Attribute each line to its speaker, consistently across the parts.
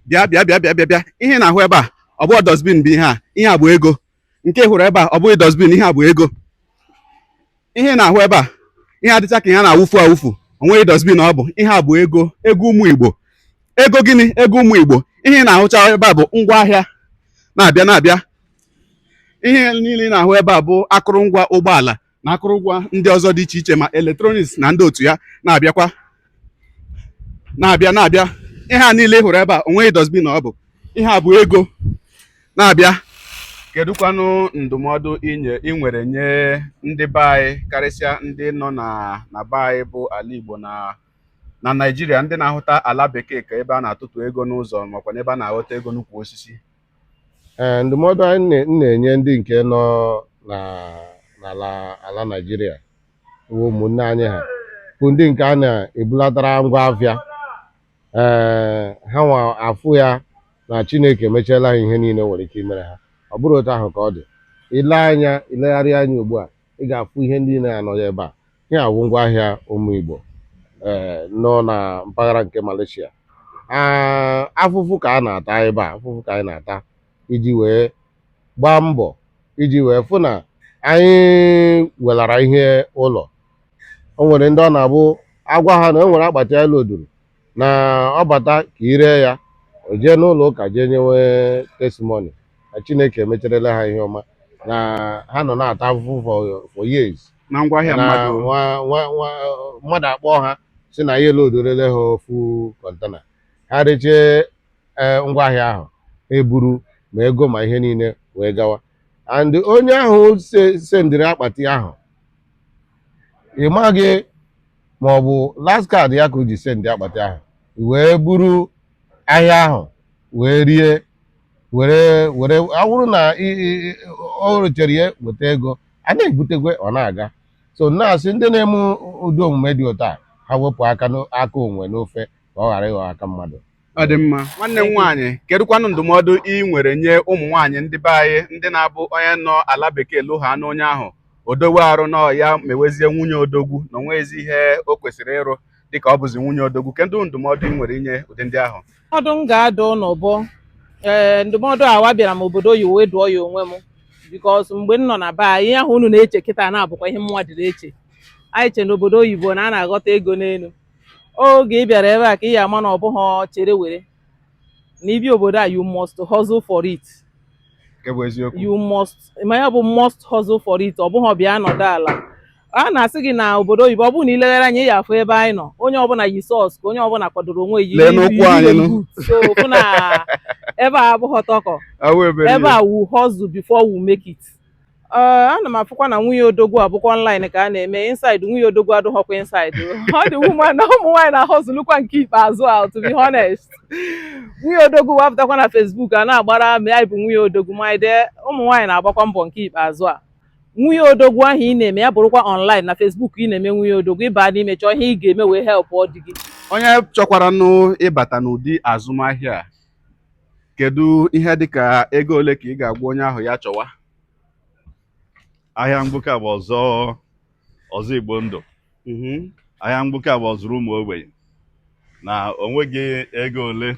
Speaker 1: Bịa, bịa, bịa, bịa, bịa, bịa. Ihe ị na-ahụ ebe a, ọ bụghị dustbin bụ ihe a. Ihe a bụ ego. Nke ị hụrụ ebe a, ọ bụghị dustbin, ihe a bụ ego. Ihe ị na-ahụ ebe a, ihe adịcha ka ihe a na-awụfu awụfu, o nweghị dustbin ọ bụ. Ihe a bụ ego, ego ụmụ Igbo. Ego gịnị? Ego ụmụ Igbo. Ihe ị na-ahụcha ebe a bụ ngwaahịa na-abịa na-abịa. Ihe niile ị na-ahụ ebe a bụ akụrụngwa ụgbọala na akụrụngwa ndị ọzọ dị iche iche, ma electronics na ndị otu ya, na-abịakwa na-abịa na-abịa. Ihe a niile ị hụrụ ebe a, o nweghị dustbin ọ bụ. Ihe a bụ ego na-abịa. Kedụkwanụ ndụmọdụ inye ị nwere nye ndị be anyị, karịsịa ndị nọ na be anyị bụ ala Igbo na Naịjirịa, ndị na-ahụta ala bekee ka ebe a na-atụtụ ego n'ụzọ makwa n'ebe a na-aghọta ego n'ukwu osisi?
Speaker 2: Ee, ndụmọdụ anyị m na-enye ndị nke nọ na n'ala ala Naịjirịa bụ ụmụnne anyị, ha bụ ndị nke a na-ebulatara ngwa afịa. Ee, ha nwa afụ ya na Chineke emechiela ha ihe niile nwere ike imere ha. Ọ bụrụ otu ahụ ka ọ dị, ile anya, ilegharị anya ugbu a, ị ga-afụ ihe ndị na-anọ ebe a. Ihe a bụ ngwaahịa ụmụ Igbo ee nọ na mpaghara nke Malaysia. Ee, afụfụ ka a na-ata ebe a, afụfụ ka anyị na-ata iji wee gbaa mbọ, iji wee fụ na anyị welara ihe ụlọ. O nwere ndị ọ na-abụ agwa ha na o nwere akpati elu oduru na ọ bata ka ire ya, o jee n'ụlọ ụka jee nyewe testimony na Chineke emecherela ha ihe ọma, na ha nọ na-ata afụfụ for years
Speaker 1: na ngwaahịa
Speaker 2: na
Speaker 1: mmadụ.
Speaker 2: Nwa nwa nwa mmadụ akpọọ ha si na ya elodorele ha ofu container, ha rechie ngwaahịa ahụ, eburu ma ego ma ihe niile wee gawa. And onye ahụ sendịrị akpati ahụ, ị maghị ma ọ bụ last card ya ka o ji sendị akpati ahụ wee buru ahịa ahụ wee rie, were ọ bụrụ na o rechere ya weta ego a na-ebutekwe, ọ na-aga. So na-asị ndị na-eme ụdị omume dị otu a, ha wepụ aka aka onwe n'ofe ka ọ ghara ịghọ aka mmadụ.
Speaker 1: Ọ dị mma. Nwanne m nwaanyị, kedụkwanụ ndụmọdụ ị nwere nye ụmụ nwaanyị ndị be anyị, ndị na-abụ onye nọ ala bekee lụ ha n'onye ahụ odowe arụ nọ ya mewezie nwunye odogwu, na onweghịzi ihe o kwesịrị ịrụ dịka ọ bụzi nwunye odogwu? Kedụ ndụmọdụ ị nwere inye ụdị ndị ahụ?
Speaker 3: Ndụmọdụ m ga-adụ ụnụ bụ, ee, ndụmọdụ awa bịara m obodo oyibo wee dụọ ya onwe m, because mgbe m nọ na be anyị, ihe ahụ unu na-eche kịta na-abụkwa ihe mụnwa dịrị eche. Anyị che n'obodo oyibo na a na-aghọta ego n'elu. Oge ị bịara ebe a ka ị ya ama na ọ bụghị chere were na ibi obodo a, you must hustle for it.
Speaker 1: Nke bụ eziokwu.
Speaker 3: You must, ma ya bụ must hustle for it. Ọ bụghị bịa nọdụ ala a na-asị gị na obodo oyibo, ọ bụrụ na ileghara anya, ị ya afụ ebe anyị nọ, onye ọbụla yi socks, ka onye ọbụla kwadoro onwe yi.
Speaker 1: Lee n'ụkwụ anyị nụ.
Speaker 3: So fụ na ebe a abụghị tọkọ.
Speaker 1: Awụ ebere.
Speaker 3: Ebe a, we hustle before we make it. Ee, ana m afụkwa na nwunye odogwu abụkwa online ka a na-eme inside. Nwunye odogwu adụghọkwa inside. Ọ dị woman na ụmụ nwaanyị na hustlekwa nke ikpeazụ a. To be honest, nwunye odogwu wapụtakwa na Facebook a na-agbara ma anyị bụ nwunye odogwu, ma anyị ụmụ nwaanyị na-agbakwa mbọ nke ikpeazụ a. Nwunye odogwu ahụ ị na-eme ya bụrụkwa online na Facebook ị na-eme nwunye odogwu, ịba n'ime chọọ ihe ị ga-eme wee help ọ dị gị.
Speaker 1: Onye chọkwara nụ ịbata n'ụdị azụmahịa a, kedu ihe dịka ego ole ka ị ga-agwa onye ahụ ya chọwa?
Speaker 4: Ahịa mgbuka bụ ọzọ ọzọ Igbo ndụ. Ahịa mgbuka bụ ọzụrụ ụmụ ogbenye na onweghị ego ole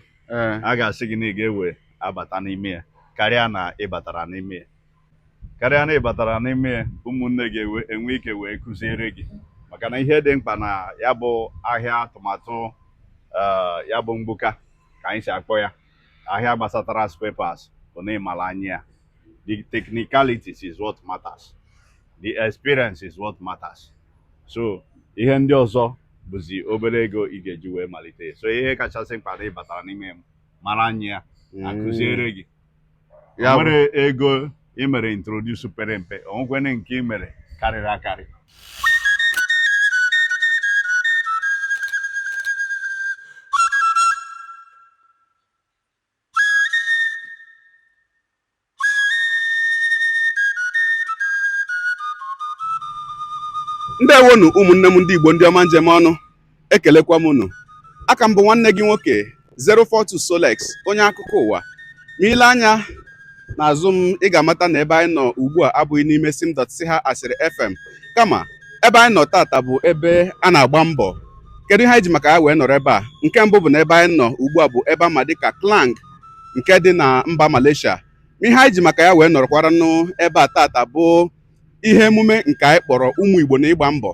Speaker 4: a ga-asị gị na ị ga-ewe abata n'ime ya, karịa na ịbatara n'ime ya, karịa na ịbatara n'ime ya, ụmụnne gị enwe ike wee kụziere gị, maka na ihe dị mkpa na ya bụ ahịa atụmatụ ya bụ mgbuka ka anyị si akpọ ya, ahịa gbasatara spare parts, bụ na ịmara anya ya. The technicalities is what matters, the experience is what matters. So ihe ndị ọzọ bụzi obere ego ị ga-eji wee malite. So ihe kachasị mkpa na ịbatara n'ime m mara anya ya, akụziere gị.
Speaker 1: Ya
Speaker 4: o nwere ego ị mere introduce pere mpe, o nwekwene nke ị mere karịrị akarị.
Speaker 1: Ndewonu, ụmụnne m ndị Igbo, ndị ọma njem ọnụ, ekelekwa m unu. Aka m bụ nwanne gị nwoke 042 Solex, onye akụkọ ụwa. Ma ile anya n'azụ m, ị ga-amata na ebe anyị nọ ugbu a abụghị n'ime sim.si ha asịrị FM, kama ebe anyị nọ tata bụ ebe a na-agba mbọ. Kedu ihe anyị ji maka ya wee nọrọ ebe a? Nke mbụ bụ na ebe anyị nọ ugbu a bụ ebe ama dịka Klang nke dị na mba Malaysia. Ihe anyị ji maka ya wee nọrọkwaranụ ebe a tata bụ ihe emume nke anyị kpọrọ Ụmụ Igbo na Ịgba Mbọ.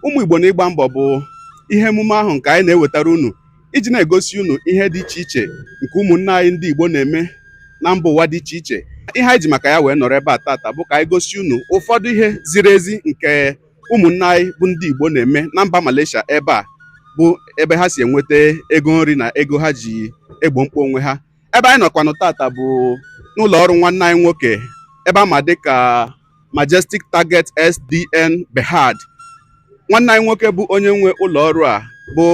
Speaker 1: Ụmụ Igbo na Ịgba Mbọ bụ ihe emume ahụ nke anyị na-ewetara unu iji na-egosi unu ihe dị iche iche nke ụmụnne anyị ndị Igbo na-eme na mba ụwa dị iche iche. Ihe anyị ji maka ya wee nọrọ ebe a tata bụ ka anyị gosi unu ụfọdụ ihe ziri ezi nke ụmụnne anyị bụ ndị Igbo na-eme na mba Malaysia ebe a bụ ebe ha si enweta ego nri na ego ha ji egbo mkpa onwe ha. Ebe anyị nọkwanụ tata bụ n'ụlọ ọrụ nwanne anyị nwoke ebe a ma dịka Majestic Target SDN Berhad. Nwanne anyị nwoke bụ onye nwe ụlọ ọrụ a bụ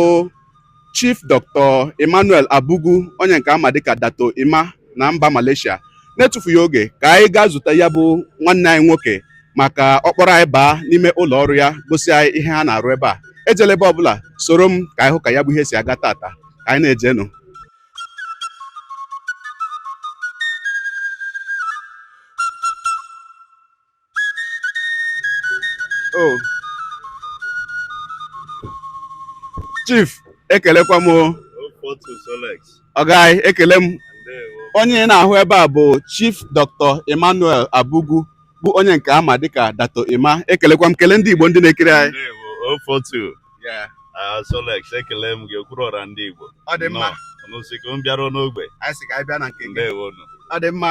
Speaker 1: Chief Dr. Emmanuel Abugu, onye nke ama dịka Dato Emma na mba Malaysia. Na-etufughị oge, ka anyị gaa zute ya bụ nwanne anyị nwoke maka ọ kpọrọ anyị baa n'ime ụlọ ọrụ ya gosi anyị ihe ha na-arụ ebe a. Ejela ebe ọbụla, soro m ka anyị hụ ka ya bụ ihe si aga tata. Ka anyị na-ejenụ. Oh. Chief, ekelekwa m o. Ọga anyị, ekele m. Onye ị na-ahụ ebe a bụ Chief Dr. Emmanuel Abugu, bụ onye nke ama dịka Dato Emma. Ekelekwa m, kelee ndị Igbo ndị na-ekiri anyị.
Speaker 4: Ndewo, 042. Solex, ekele m gị, Okwuluọra ndị Igbo.
Speaker 1: Ọ dị mma.
Speaker 4: Nnọọ, unu sị ka m bịaruo n'ogbe.
Speaker 1: Anyị sị ka anyị bịa na nke gị.
Speaker 4: Ndewo nụ.
Speaker 1: Ọ dị mma.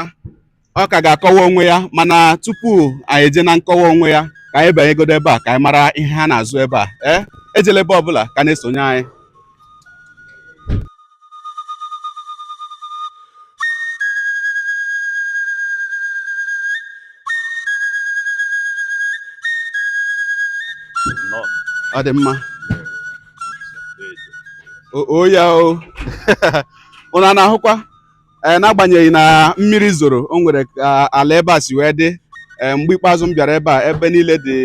Speaker 1: Ọ ka ga-akọwa onwe ya, mana tupu anyị eje na nkọwa onwe ya, ka anyị banyegodo ebe a ka anyị mara ihe ha na-azụ ebe a. Ee, ejela ebe ọbụla, ka na-esonye anyị.
Speaker 4: Nnọọ.
Speaker 1: Ọ dị mma. O ya o, ụnụ a na-ahụkwa ee, n'agbanyeghị na mmiri zoro, o nwere ka ala ebe a si wee dị. Ee, mgbe ikpeazụ m bịara ebe a, ebe niile dị,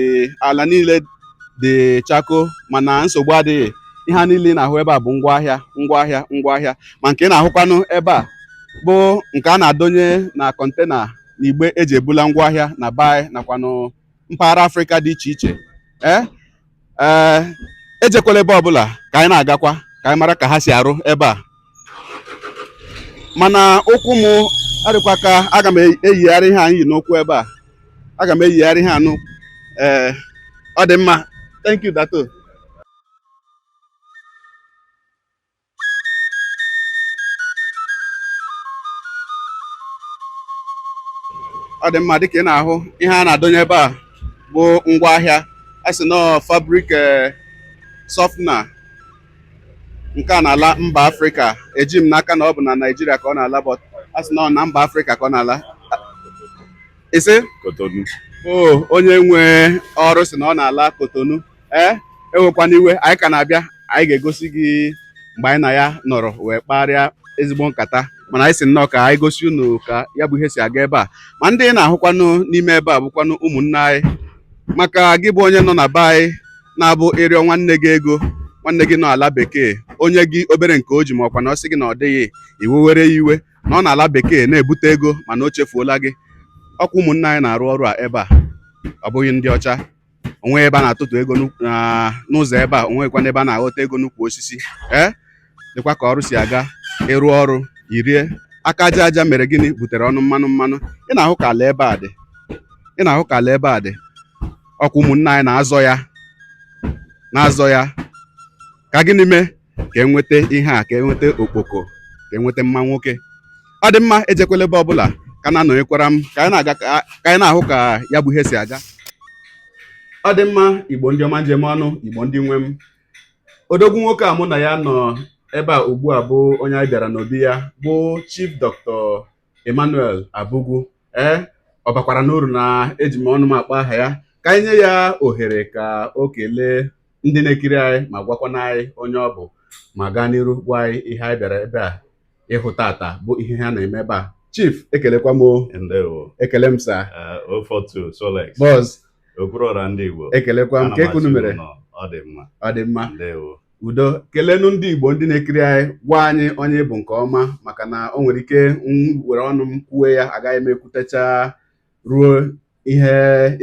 Speaker 1: ala niile dị chako, mana nsogbu adịghị. Ihe a niile ị na-ahụ ebe a bụ ngwaahịa, ngwaahịa, ngwaahịa. Ma nke ị na-ahụkwanụ ebe a bụ nke a na-adọnye na container na igbe eji ebula ngwaahịa na be anyị nakwanụ mpaghara Afrịka dị iche iche. Ee, ejekwala ebe ọbụla, ka anyị na-agakwa ka anyị mara ka ha si arụ ebe a. Mana ụkwụ m adịkwa ka aga m eyigharị ihe anyị yi n'ụkwụ ebe a. Aga m eyigharị ihe anụ. Ee, ọ dị mma. Thank you, Dato. Ọ dị mma. Dịka ị na-ahụ, ihe a na-adọnye ebe a bụ ngwaahịa a sị nọọ fabric softener. Nke a na-ala mba Afrịka. Eji m n'aka na ọ bụ na Naịjirịa ka ọ na-ala, but a sị nọ na mba Afrịka ka ọ na-ala. Isi
Speaker 4: Kotonu.
Speaker 1: O onye nwe ọrụ sị na ọ na-ala Kotonu. Ee, ewekwana iwe, anyị ka na-abịa. Anyị ga-egosi gị mgbe anyị na ya nọrọ wee kparịa ezigbo nkata, mana anyị si nnọọ ka anyị gosi unu ka ya bụ ihe si aga ebe a. Ma ndị ị na-ahụkwanụ n'ime ebe a bụkwanụ ụmụnne anyị. Maka gị bụ onye nọ na be anyị na-abụ ịrịọ nwanne gị ego, nwanne gị nọ ala bekee, onye gị obere nke o ji, ma ọkwa na ọ sị gị na ọ dịghị, iwe were ya iwe na ọ na-ala bekee na-ebute ego mana o chefuola gị. Ọkwa ụmụnne anyị na-arụ ọrụ a ebe a, ọ bụghị ndị ọcha. Onwe ebe a na-atụtụ ego n'ụzọ ebe a, onwekwana ebe a na-aghọta ego n'ukwu osisi. Ee, dịkwa ka ọrụ si aga, ịrụ ọrụ irie aka aja aja mere gịnị butere ọnụ mmanụ mmanụ. Ị na-ahụ ka ala ebe a dị, ị na-ahụ ka ala ebe a dị. Ọkwa ụmụnne anyị na-azọ ya, na-azọ ya ka gịnị mee ka enweta ihe a, ka enweta okpoko, ka enweta mma nwoke. Ọ dị mma, ejekwela ebe ọbụla, ka na-anọnyekwara m ka anyị na-aga, ka anyị na-ahụ ka ya bụ ihe si aga. Ọ dị mma, Igbo ndị ọma, njem ọnụ, Igbo ndị nwe m. Odogwu nwoke a mụ na ya nọ ebe a ugbu a bụ onye anyị bịara n'obi ya, bụ Chief Dr. Emmanuel Abugu. Ee, ọ bakwara n'uru na eji m ọnụ m akpọ aha ya. Ka anyị nye ya ohere ka o kelee ndị na-ekiri anyị ma gwakwana anyị onye ọ bụ, ma gaa n'iru gwa anyị ihe anyị bịara ebe a ịhụ tata bụ ihe ha na-eme ebe a. Chief, ekelekwa m o.
Speaker 4: Ndewo.
Speaker 1: Ekele m, sir.
Speaker 4: 042 Solex.
Speaker 1: Boss.
Speaker 4: Okwuluọra ndị Igbo.
Speaker 1: Ekelekwa m.
Speaker 4: Ana
Speaker 1: Ka
Speaker 4: m
Speaker 1: ekunu
Speaker 4: asị
Speaker 1: mere
Speaker 4: unu nọ, ọ dị mma.
Speaker 1: Ọ dị mma.
Speaker 4: Ndewo.
Speaker 1: Udo. Kelenu ndị Igbo ndị na-ekiri anyị, gwa anyị onye bụ nke ọma, maka na o nwere ike m were ọnụ m kwuwe ya, agaghị m ekwutecha ruo ihe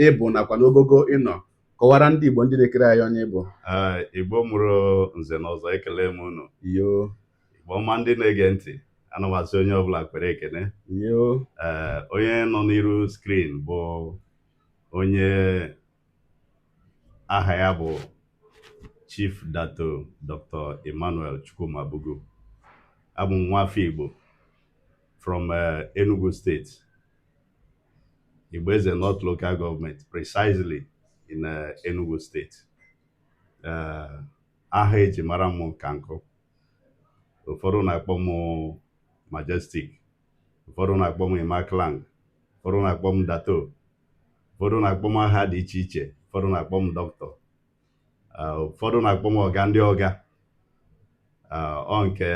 Speaker 1: ịbụ nakwa n'ogogo ịnọ. Kọwara ndị Igbo ndị na-ekiri anyị onye ị bụ.
Speaker 4: Ee, Igbo mụrụ nze na ọzọ, ekele m unu.
Speaker 1: Yo.
Speaker 4: Igbo ọma ndị na-ege ntị, ana m asị onye ọbụla kwere ekene.
Speaker 1: Yo.
Speaker 4: Ee, onye nọ n'iru screen bụ onye aha ya bụ Chief Dato Dr. Emmanuel Chukwuma Bugu. Abụ m nwafọ Igbo from Enugu State, Igboeze North Local Government, precisely in Enugu State. Aha eji mara m ka nkụ, ụfọdụ na-akpọ m Majestic, ụfọdụ na-akpọ m Imaklang, ụfọdụ na-akpọ m Dato, ụfọdụ na-akpọ m aha dị iche iche, ụfọdụ na-akpọ m dọkịta, ụfọdụ na-akpọ m ọga ndị ọga. Ọ nke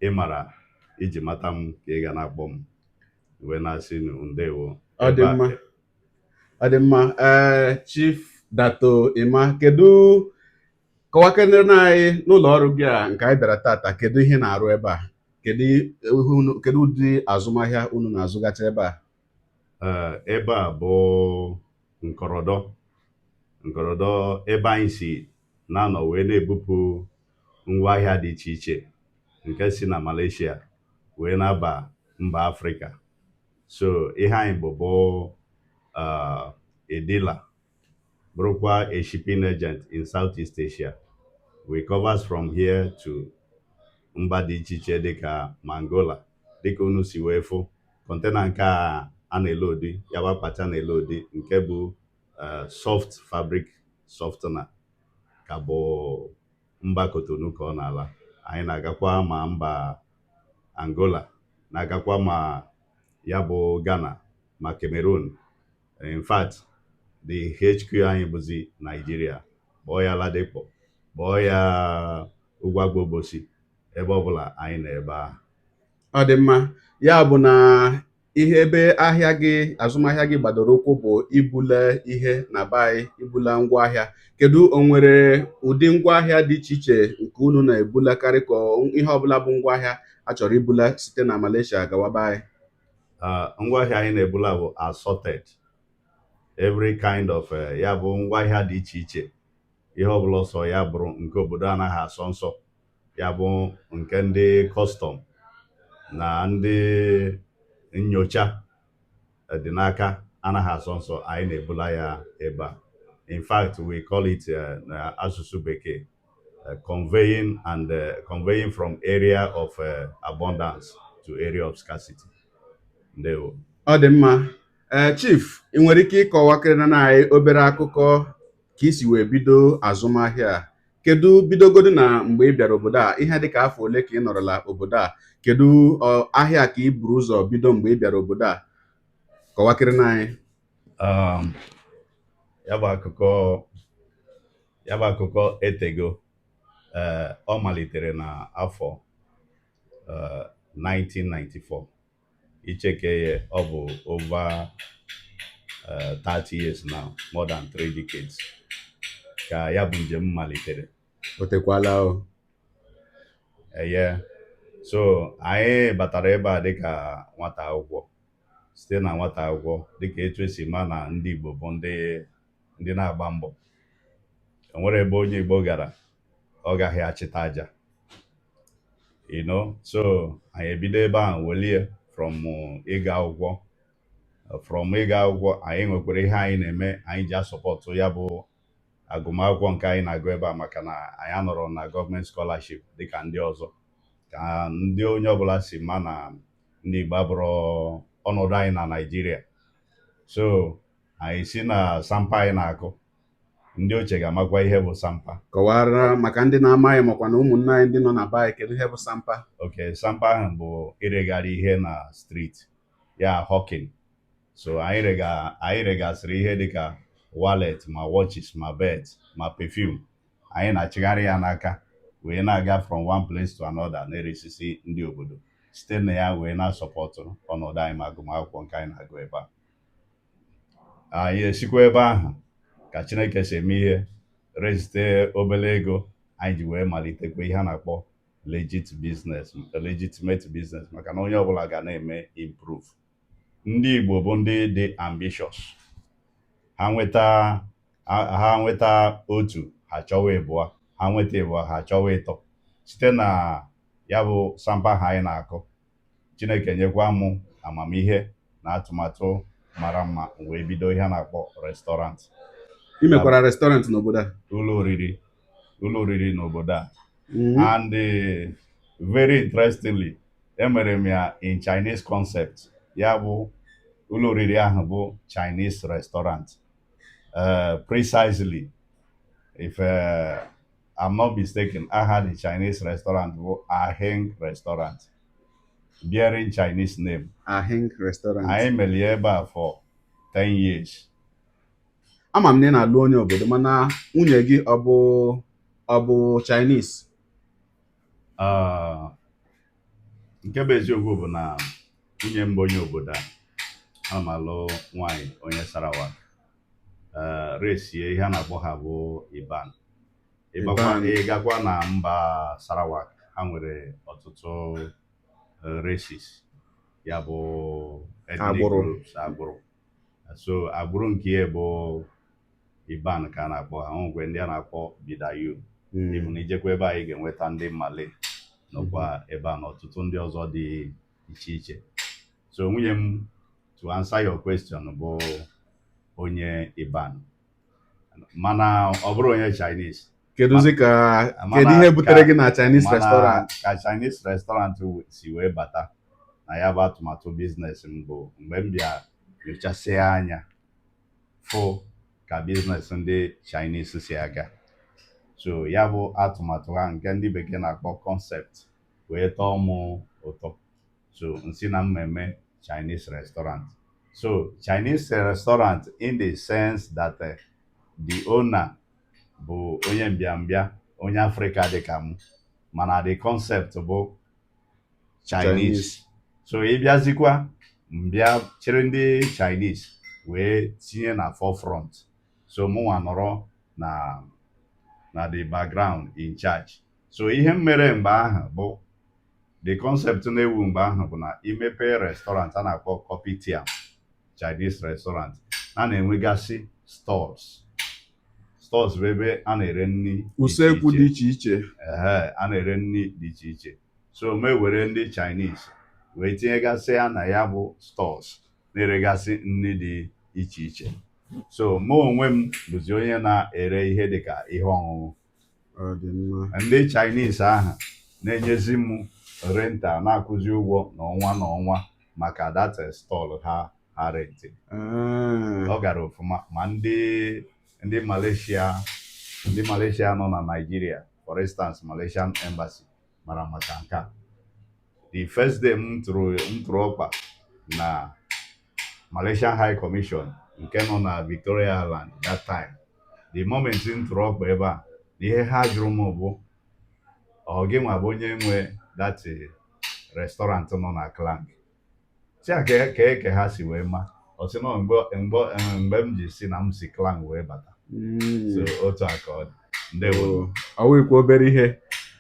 Speaker 4: ị mara iji mata m ka ị ga na-akpọ m wee na-asị unu ndewo.
Speaker 1: Ọ dị mma, ọ dị mma. Ee, Chief Dato Emma, kedu, kọwakenere anyị n'ụlọ ọrụ gị a nke anyị bịara tata, kedu ihe na-arụ ebe a? Kedu ihe kedu ụdị azụmahịa unu na-azụgacha ebe a?
Speaker 4: Ee, ebe a bụ nkọrọdọ nkọrọdọ ebe anyị si na-anọ wee na-ebupụ ngwaahịa dị iche iche nke si na Malaysia wee na-aba mba Afrịka. So ihe anyị bụ a dealer, bụrụkwa a shipping agent in Southeast Asia. We covers from here to mba dị iche iche dịka Angola, dịka unu si wee fụ container nke a a na-elodi ya bụ akpati a na-elodi nke bụ soft fabric softener ka bụ mba Cotonou ka ọ na-ala. Anyị na-agakwa ma mba Angola, na-agakwa ma ya bụ Ghana, ma Cameroon. In fact, the HQ anyị bụzi Nigeria. Kpọọ ya Ladipo, kpọọ ya Ugwuagba Obosi, ebe ọbụla anyị nọ ebe ahụ.
Speaker 1: Ọ dị mma. Ya bụ na ihe ebe ahịa gị, azụmahịa gị gbadoro ụkwụ bụ ibule ihe na be anyị, ibula ngwaahịa. Kedu, o nwere ụdị ngwaahịa dị iche iche nke unu na-ebulakarị, ka ihe ọbụla bụ ngwaahịa a chọrọ ibula site na Malaysia gawa be anyị?
Speaker 4: Ngwaahịa anyị na-ebula bụ assorted, every kind of ya bụ ngwaahịa dị iche iche, ihe ọbụla ọsọ ya bụrụ nke obodo anaghị asọ nsọ, ya bụ nke ndị custom na ndị nyocha dị n'aka anaghị asọ nsọ, anyị na-ebula ya ebe a. In fact, we call it na asụsụ bekee conveying and conveying from area of abundance to area of scarcity. Ndewo.
Speaker 1: Ọ dị mma. Ee, Chief, ị nwere ike ịkọwakịrị na anyị obere akụkọ ka isi wee bido azụmahịa a? Kedu, bidogodo na mgbe ị bịara obodo a, ihe dịka afọ ole ka ị nọrọla obodo a? Kedu ahịa ka ị buru ụzọ bido mgbe ị bịara obodo a? Kọwakịrị na anyị.
Speaker 4: Ya bụ akụkọ etego. Ee, ọ malitere na afọ 1994. Icheke ya, ọ bụ over 30 years now, more than 3 decades ka ya bụ njem malitere.
Speaker 1: O tekwala o.
Speaker 4: Eye, so anyị batara ebe a dịka nwata akwụkwọ. Site na nwata akwụkwọ, dịka etu esi ma na ndị Igbo bụ ndị na-agba mbọ, o nwere ebe onye Igbo gara ọ gaghị achịta aja. So anyị ebido ebe ahụ welie from ịga akwụkwọ. From ịga akwụkwọ, anyị nwekwara ihe anyị na-eme anyị ji asọpọtụ ya bụ agụmakwụkwọ nke anyị na-agụ ebe a, maka na anyị anọrọ na gọọmenti scholarship dịka ndị ọzọ, ka ndị onye ọbụla si ma na ndị Igbo abụrụ ọnọdụ anyị na Naịjirịa. So anyị si na sampa anyị na-akụ, ndị ochie ga-amakwa ihe bụ sampa.
Speaker 1: Kọwara maka ndị na-amaghị, makwa na ụmụnne anyị ndị nọ na be anyị, kedu ihe bụ sampa?
Speaker 4: Ok, sampa ahụ bụ iregharị ihe na street, ya hawking. So anyị regasịrị ihe dịka wallet, ma watches, ma belt, ma perfume. Anyị na-achịgharị ya n'aka wee na-aga from one place to another, na-eresisi ndị obodo, site na ya wee na-asọpọtụ ọnọdụ anyị ma agụmakwụkwọ nke anyị na-agụ ebe a. Anyị esikwa ebe ahụ, ka Chineke si eme ihe, rezite obere ego anyị ji wee malitekwa ihe a na-akpọ legit business, legitimate business, maka na onye ọbụla ga na-eme improve. Ndị Igbo bụ ndị dị ambitious, ha nweta Ha nweta otu, ha chọwa ịbụọ. Ha nweta ịbụọ, ha chọwa ịtọ. Site na ya bụ sampa ha anyị na-akụ, Chineke nyekwa mụ amamihe na atụmatụ mara mma, m wee bido ihe a na-akpọ restaurant.
Speaker 1: Ị mekwara restaurant n'obodo a?
Speaker 4: Ụlọ oriri n'obodo a. And very interestingly, emere m ya in Chinese concept. Ya bụ ụlọ oriri ahụ bụ Chinese restaurant. Precisely, if I'm not mistaken, aha the Chinese restaurant bụ Aheng Restaurant, bearing Chinese name.
Speaker 1: Aheng Restaurant.
Speaker 4: Anyị melie ebe a for 10 years.
Speaker 1: Ama m na ị na-alụ onye obodo, mana nwunye gị ọ bụ Chinese?
Speaker 4: Nke bụ eziokwu bụ na nwunye m bụ onye obodo a. Ana m alụ nwaanyị onye Sarawak. Resie ihe a na-akpọ ha bụ Iban. Ịbakwa
Speaker 1: Iban.
Speaker 4: Ịgakwa na mba Sarawak, ha nwere ọtụtụ races, ya bụ ethnic
Speaker 1: Agbụrụ.
Speaker 4: groups, agbụrụ. So agbụrụ nke ya bụ Iban ka a na-akpọ ha. Nwekwe ndị a na-akpọ Bidayu. Ịbụ na ijekwa ebe anyị ga-enweta ndị Malay nọkwa ebe a na ọtụtụ ndị ọzọ dị iche iche. So nwunye m, to answer your question, bụ onye Iban, mana ọ bụrụ onye Chinese.
Speaker 1: Kedụzi ka
Speaker 4: Mana
Speaker 1: kedu ihe butere gị na Chinese
Speaker 4: mana
Speaker 1: restaurant?
Speaker 4: Ka Chinese restaurant si wee bata na ya bụ atụmatụ business m bụ mgbe m bịa nyochasịa anya fụ ka business ndị Chinese si aga. So ya bụ atụmatụ ha nke ndị bekee na-akpọ concept wee tọọ m ụtọ. So nsi na mmemme Chinese restaurant. So Chinese restaurant in the sense that the owner bụ onye mbịambịa, onye Afrịka dịka m, mana the concept bụ Chinese.
Speaker 1: Chinese.
Speaker 4: So ị bịazikwa mbịa chịrị ndị Chinese wee tinye na forefront, so mụnwa nọrọ na the background in charge. So ihe m mere mgbe ahụ bụ the concept na-ewu mgbe ahụ bụ na imepe restaurant a na-akpọ kopitiam, Chinese restaurant, a na-enwegasị stalls. Stalls bụ ebe a na-ere nri dị iche
Speaker 1: Usekwu
Speaker 4: iche.
Speaker 1: Dị iche iche.
Speaker 4: Ehe, a na-ere nri dị iche iche. So m ewere ndị Chinese wee tinyegasị ya na ya bụ stalls, na-eregasị nri dị iche iche. So mụ onwe m bụzi onye na-ere ihe dịka ihe ọṅụṅụ.
Speaker 1: Ọ dị mma.
Speaker 4: Ndị Chinese ahụ na-enyezi m rental, na-akwụzi ụgwọ n'ọnwa n'ọnwa maka that stall ha rent. Ọ gara ofụma. Ma ndị Malaysia, ndị Malaysia nọ na Nigeria, for instance, Malaysian Embassy mara maka nke a. The first day m tụrụ ọkpa na Malaysian High Commission nke nọ na Victoria Island that time, the moment m tụrụ ọkpa ebe a na ihe ha jụrụ m bụ, "Ọ gị nwa bụ onye nwe that restaurant nọ na Klang?" Si a ka ha si wee ma, ọ sị nọ mgbe m ji si na m si Klang wee bata. So otu a ka ọ dị. Ndewo.
Speaker 1: Ọ wụghịkwa obere ihe.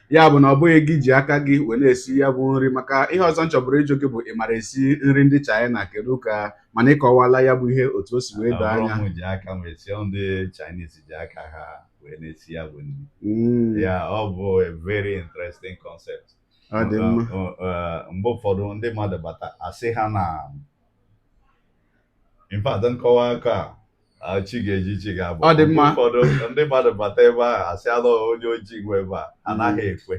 Speaker 1: Ya bụ na ọ bụghị gị ji aka gị wee na-esi ya bụ nri? Maka ihe ọzọ m chọburu ịjụ gị bụ, ị mara esi nri ndị China? Kedu ka, mana ịkọwala ya bụ ihe otu o si wee doo
Speaker 4: Ọ bụrụ
Speaker 1: anya.
Speaker 4: m ji aka m esi, ọ ndị Chinese ji aka ha wee na-esi ya bụ nri. Ya ọ bụ a very interesting concept.
Speaker 1: Ọ dị mma.
Speaker 4: Mgbe ụfọdụ ndị mmadụ bata, asị ha na, in fact, nkọwa aka a chi ga-eji chi ga-abụ.
Speaker 1: Ọ dị mma.
Speaker 4: Mgbe ụfọdụ ndị mmadụ bata ebe ahụ, asị alụ onye ojii nwe ebe a, anaghị ekwe.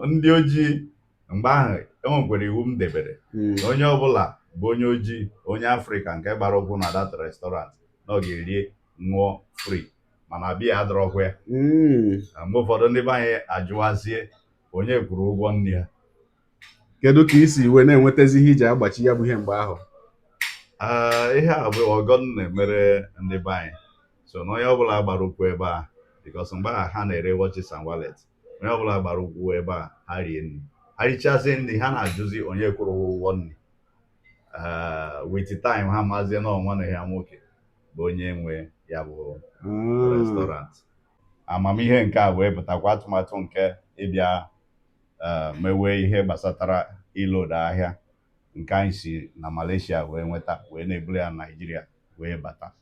Speaker 4: Ndị ojii mgbe ahụ, enwekwara iwu m debere na onye ọbụla bụ onye ojii, onye Afrịka nke gbara ụkwụ na that restaurant, na ọ ga-erie ṅụọ free, mana biya adọrọkwa ya. Na mgbe ụfọdụ ndị be anyị ajụwazie onye kwụrụ ụgwọ nri ha.
Speaker 1: Kedu ka i si wee na-enwetazi ihe iji agbachi ya bụ ihe mgbe ahụ?
Speaker 4: Ee, ihe a bụ ọgọ m na-emere ndị be anyị. So na onye ọbụla gbara ụkwụ ebe a, because mgbe ahụ ha na-ere watches and wallet, onye ọbụla gbara ụkwụ ebe a, ha rie nri, ha richazie nri, ha na-ajụzi onye kwụrụ ụgwọ nri. Ee, with time ha mazie na ọnwa na ya nwoke bụ onye nwe ya bụ restaurant. Amamihe nke a wee pụtakwa atụmatụ nke ịbịa mewe ihe gbasatara ilodo ahịa nke anyị si na Malaysia wee nweta, wee na-eburu ya na Naịjirịa wee bata.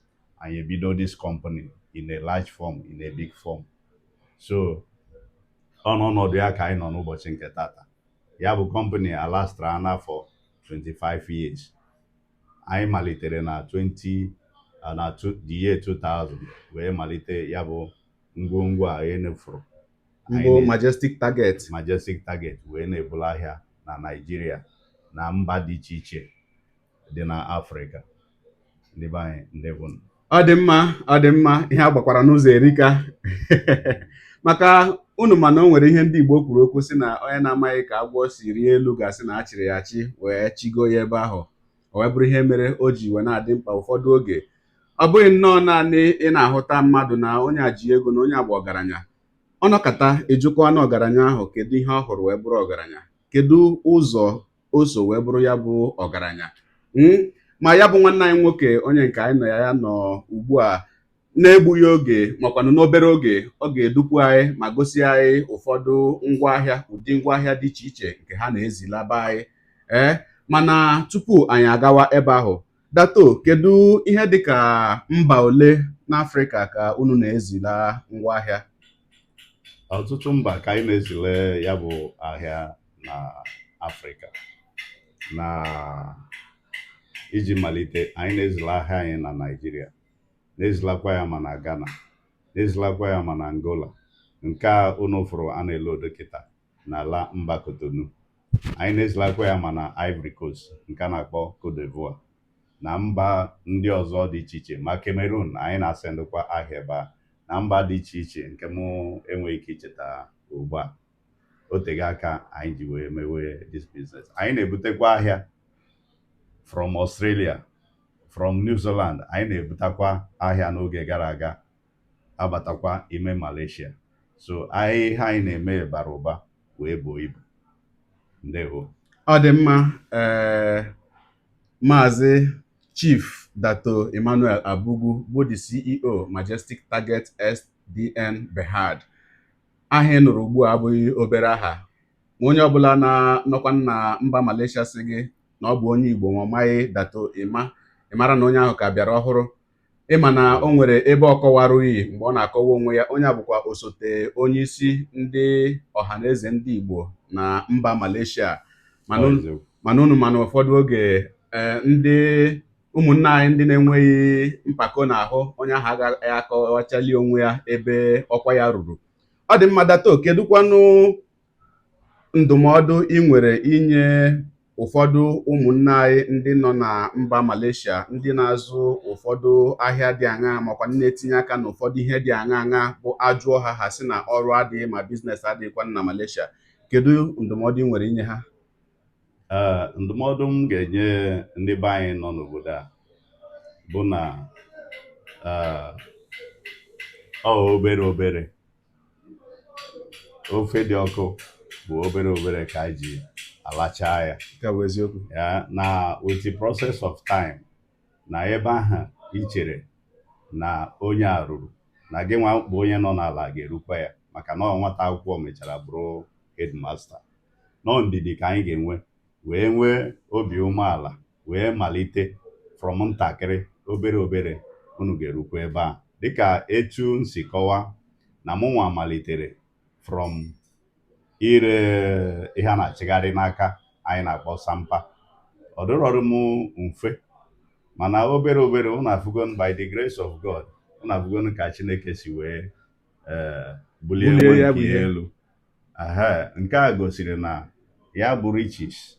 Speaker 4: Anyị ebido this company in a large form, in a big form. So ọ n'ọnọdụ ya ka anyị nọ n'ụbọchị nke tata. Ya bụ company alastara n'afọ 25 years. Anyị malitere na 20 na the year 2000 wee malite ya bụ ngwongwo a enefuru.
Speaker 1: Mbụ Majestic Target.
Speaker 4: Majestic Target wee na-ebulu ahịa na Naịjirịa na mba dị iche iche dị na Afrịka. Ndị be anyị, ndewo.
Speaker 1: Ọ dị mma, ọ dị mma. Ihe a gbakwara n'ụzọ erika, maka unu mana o nwere ihe ndị Igbo kwuru okwu sị na onye na-amaghị ka agwọ si rie elu ga-asị na a chịrị ya achị wee chigo ya ebe ahụ. O wee bụrụ ihe mere o ji wee na-adị mkpa ụfọdụ oge, ọ bụghị nnọọ naanị ị na-ahụta mmadụ na onye a ji ego, na onye a bụ ọgaranya. Ọ nọkọta ejukọ na ọgaranya ahụ, kedu ihe ọ hụrụ wee bụrụ ọgaranya? Kedu ụzọ o so wee bụrụ ya bụ ọgaranya? Ma ya bụ nwanne anyị nwoke, onye nke anyị nọ ya ya nọ ugbu a, na-egbughị oge makwanụ n'obere oge, ọ ga-edupụ anyị ma gosi anyị ụfọdụ ngwaahịa, ụdị ngwaahịa dị iche iche nke ha na-ezilaba anyị. Ee, mana tupu anyị agawa ebe ahụ, Dato, kedu ihe dịka mba ole n'Afrịka ka unu na-ezila ngwaahịa?
Speaker 4: Ọtụtụ mba ka anyị na-ezile ya bụ ahịa na Afrịka. Na iji malite, anyị na-ezile ahịa anyị na Naịjirịa, na-ezilakwa ya ma na Ghana, na-ezilakwa ya ma na Angola. Nke a unu fụrụ a na-elodo kịta n'ala mba Cotonou. Anyị na-ezilakwa ya ma na Ivory Coast, nke a na-akpọ Cote d'Ivoire, na mba ndị ọzọ dị iche iche, ma Cameroon. Anyị na-asendụkwa ahịa ebe a na mba dị iche iche nke mụ enweghị ike icheta ugbu a. O tego aka anyị ji wee mewe this business. Anyị na-ebutekwa ahịa from Australia, from New Zealand. Anyị na-ebutakwa ahịa n'oge gara aga abatakwa ime Malaysia. So anyị, ihe anyị na-eme bara ụba wee buo ibu. Ndewo.
Speaker 1: Ọ dị mma. Ee, Maazị Chief Dato Emmanuel Abugu bụ the CEO, Majestic Target SDN Berhad. Aha ị nụrụ ugbu a abụghị obere aha. Ma onye ọbụla na-nọkwa na mba Malaysia sị gị na ọ bụ onye Igbo ma ọ maghị Dato Emma, ị mara na onye ahụ ka bịara ọhụrụ. Ịma na o nwere ebe ọ kọwarụghị mgbe ọ na-akọwa onwe ya. Onye a bụkwa osote onye isi ndị ọhaneze ndị Igbo na mba Malaysia. Mana
Speaker 4: Ọ eziokwu.
Speaker 1: Mana unu mana ụfọdụ oge, ee, ndị ụmụnne anyị ndị na-enweghị mpako n'ahụ, onye ahụ agaghị akọwachali onwe ya ebe ọkwa ya ruru. Ọ dị mma. Dato, kedụkwanụ ndụmọdụ ị nwere inye ụfọdụ ụmụnne anyị ndị nọ na mba Malaysia, ndị na-azụ ụfọdụ ahịa dị aṅaa, makwa ndị na-etinye aka n'ụfọdụ ihe dị aṅaa aṅaa, bụ ajụọ ha, ha sị na ọrụ adịghị ma business adịghịkwa na Malaysia? Kedu ndụmọdụ ị nwere inye ha?
Speaker 4: Ee, ndụmọdụ m ga-enye ndị be anyị nọ n'obodo a bụ na ọ obere obere ofe dị ọkụ bụ obere obere ka anyị ji alachaa ya.
Speaker 1: Nke a bụ eziokwu.
Speaker 4: Ya na with the process of time, na ebe ahụ ị chere na onye a ruru, na gị nwa bụ onye nọ n'ala ga-erukwa ya, maka na ọ nwata akwụkwọ mechara bụrụ headmaster. Nọ ndidi ka anyị ga-enwe wee nwee obi umeala wee malite from ntakịrị, obere obere, unu ga-erukwa ebe a. Dịka etu m si kọwaa na mụnwa malitere from ire ihe a na-achịgharị n'aka anyị na-akpọ sampa, ọ dịrọrụ m mfe, mana obere obere, unu afụgon, by the grace of God, unu afụgon ka Chineke si wee bulie
Speaker 1: bulie
Speaker 4: nwa
Speaker 1: ya bụ
Speaker 4: nke ya
Speaker 1: ihe.
Speaker 4: elu. Ehe, nke a gosiri na ya bụ riches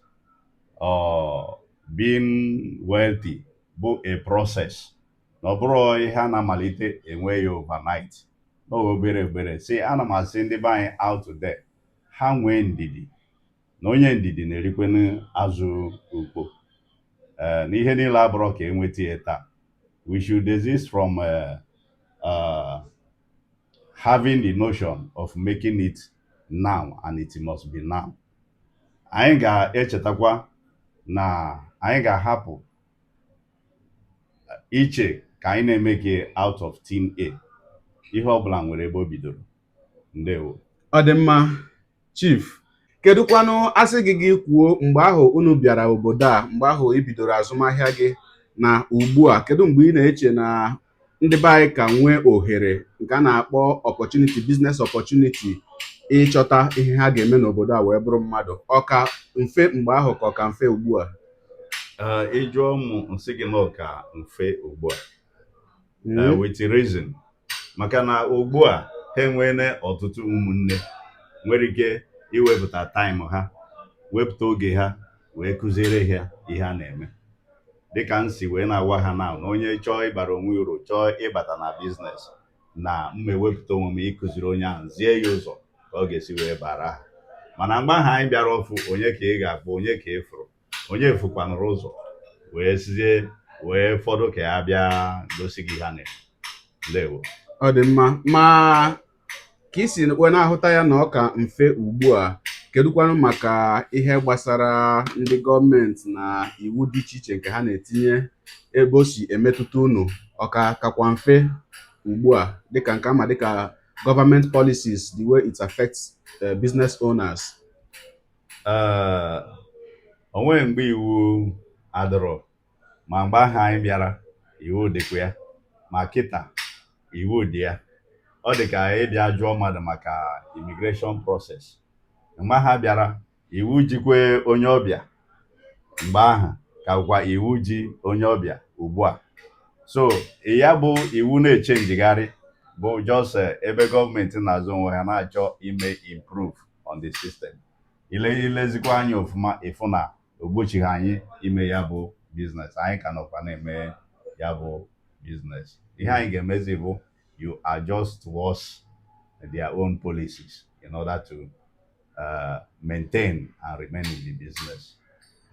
Speaker 4: or being wealthy bụ a process, na ọ bụrụ ihe a na-amalite enwe ya overnight, na obere obere. Si ana m asị ndị be anyị out there, ha nwee ndidi, na onye ndidi na-erikwenu azụ ukpo. Ee, na ihe niile abụrọ ka enweta ya taa. We should desist from having the notion of making it now and it must be now. Anyị ga-echetakwa na anyị ga-ahapụ iche ka anyị na-eme gị out of thin air. Ihe ọbụla nwere ebe o bidoro. Ndewo.
Speaker 1: Ọ dị mma, Chief. Kedụkwanụ asị gị gị kwuo mgbe ahụ unu bịara obodo a, mgbe ahụ ị bidoro azụmahịa gị na ugbu a, kedu mgbe ị na-eche na Ndị be anyị ka nwee ohere nke a na-akpọ opportunity, business opportunity, ịchọta ihe ha ga-eme n'obodo a wee bụrụ mmadụ? Ọ ka mfe mgbe ahụ ka ọ ka mfe ugbu a?
Speaker 4: Ee, ị jụọ m, m sị gị na ọ ka mfe ugbu a. With reason, maka na ugbu a ha enweela ọtụtụ ụmụnne nwere ike iwepụta time ha, wepụta oge ha wee kụziere ha ihe a na-eme, dịka m si wee na-agwa ha na onye chọọ ịbara onwe uru, chọọ ịbata na business, na m ewepụta onwe m ịkụziri onye ahụ, zie ya ụzọ ka ọ ga-esi wee bara ha. Mana mgbe ahụ anyị bịara ọfụ, onye ka ị ga-akpọ? Onye ka ị fụrụ? Onye fụkwanụrụ ụzọ wee sizie wee fọdụ ka ya bịa gosi gị ha na-eme? Ndewo.
Speaker 1: Ọ dị mma. Ma ka i si wee na-ahụta ya na ọ ka mfe ugbu a, kedụkwanụ maka ihe gbasara ndị gọọmenti na iwu dị iche iche nke ha na-etinye, ebe o si emetụta unu? Ọ ka kakwa mfe ugbu a, dịka nke ama dịka government policies, the way it affects business owners?
Speaker 4: Ee, o nweghị mgbe iwu adịrọ. Ma mgbe ahụ anyị bịara, iwu dịkwa ya, ma kịta iwu dị ya. Ọ dị ka ịbịa jụọ mmadụ maka immigration process. Mgbe ha bịara, iwu jikwe onye ọbịa mgbe ahụ, ka bụkwa iwu ji onye ọbịa ugbu a. So ya bụ iwu na-eche njigharị bụ just ebe gọọmenti na-azụ onwe ha, na-achọ ime improve on the system. Ile ilezikwa anya ọfụma, ịfụ na ogbochighị anyị ime ya bụ business. Anyị ka nọkwa na-eme ya bụ business. Ihe anyị ga-emezi bụ you adjust towards their own policies in order to maintain and remain in the business.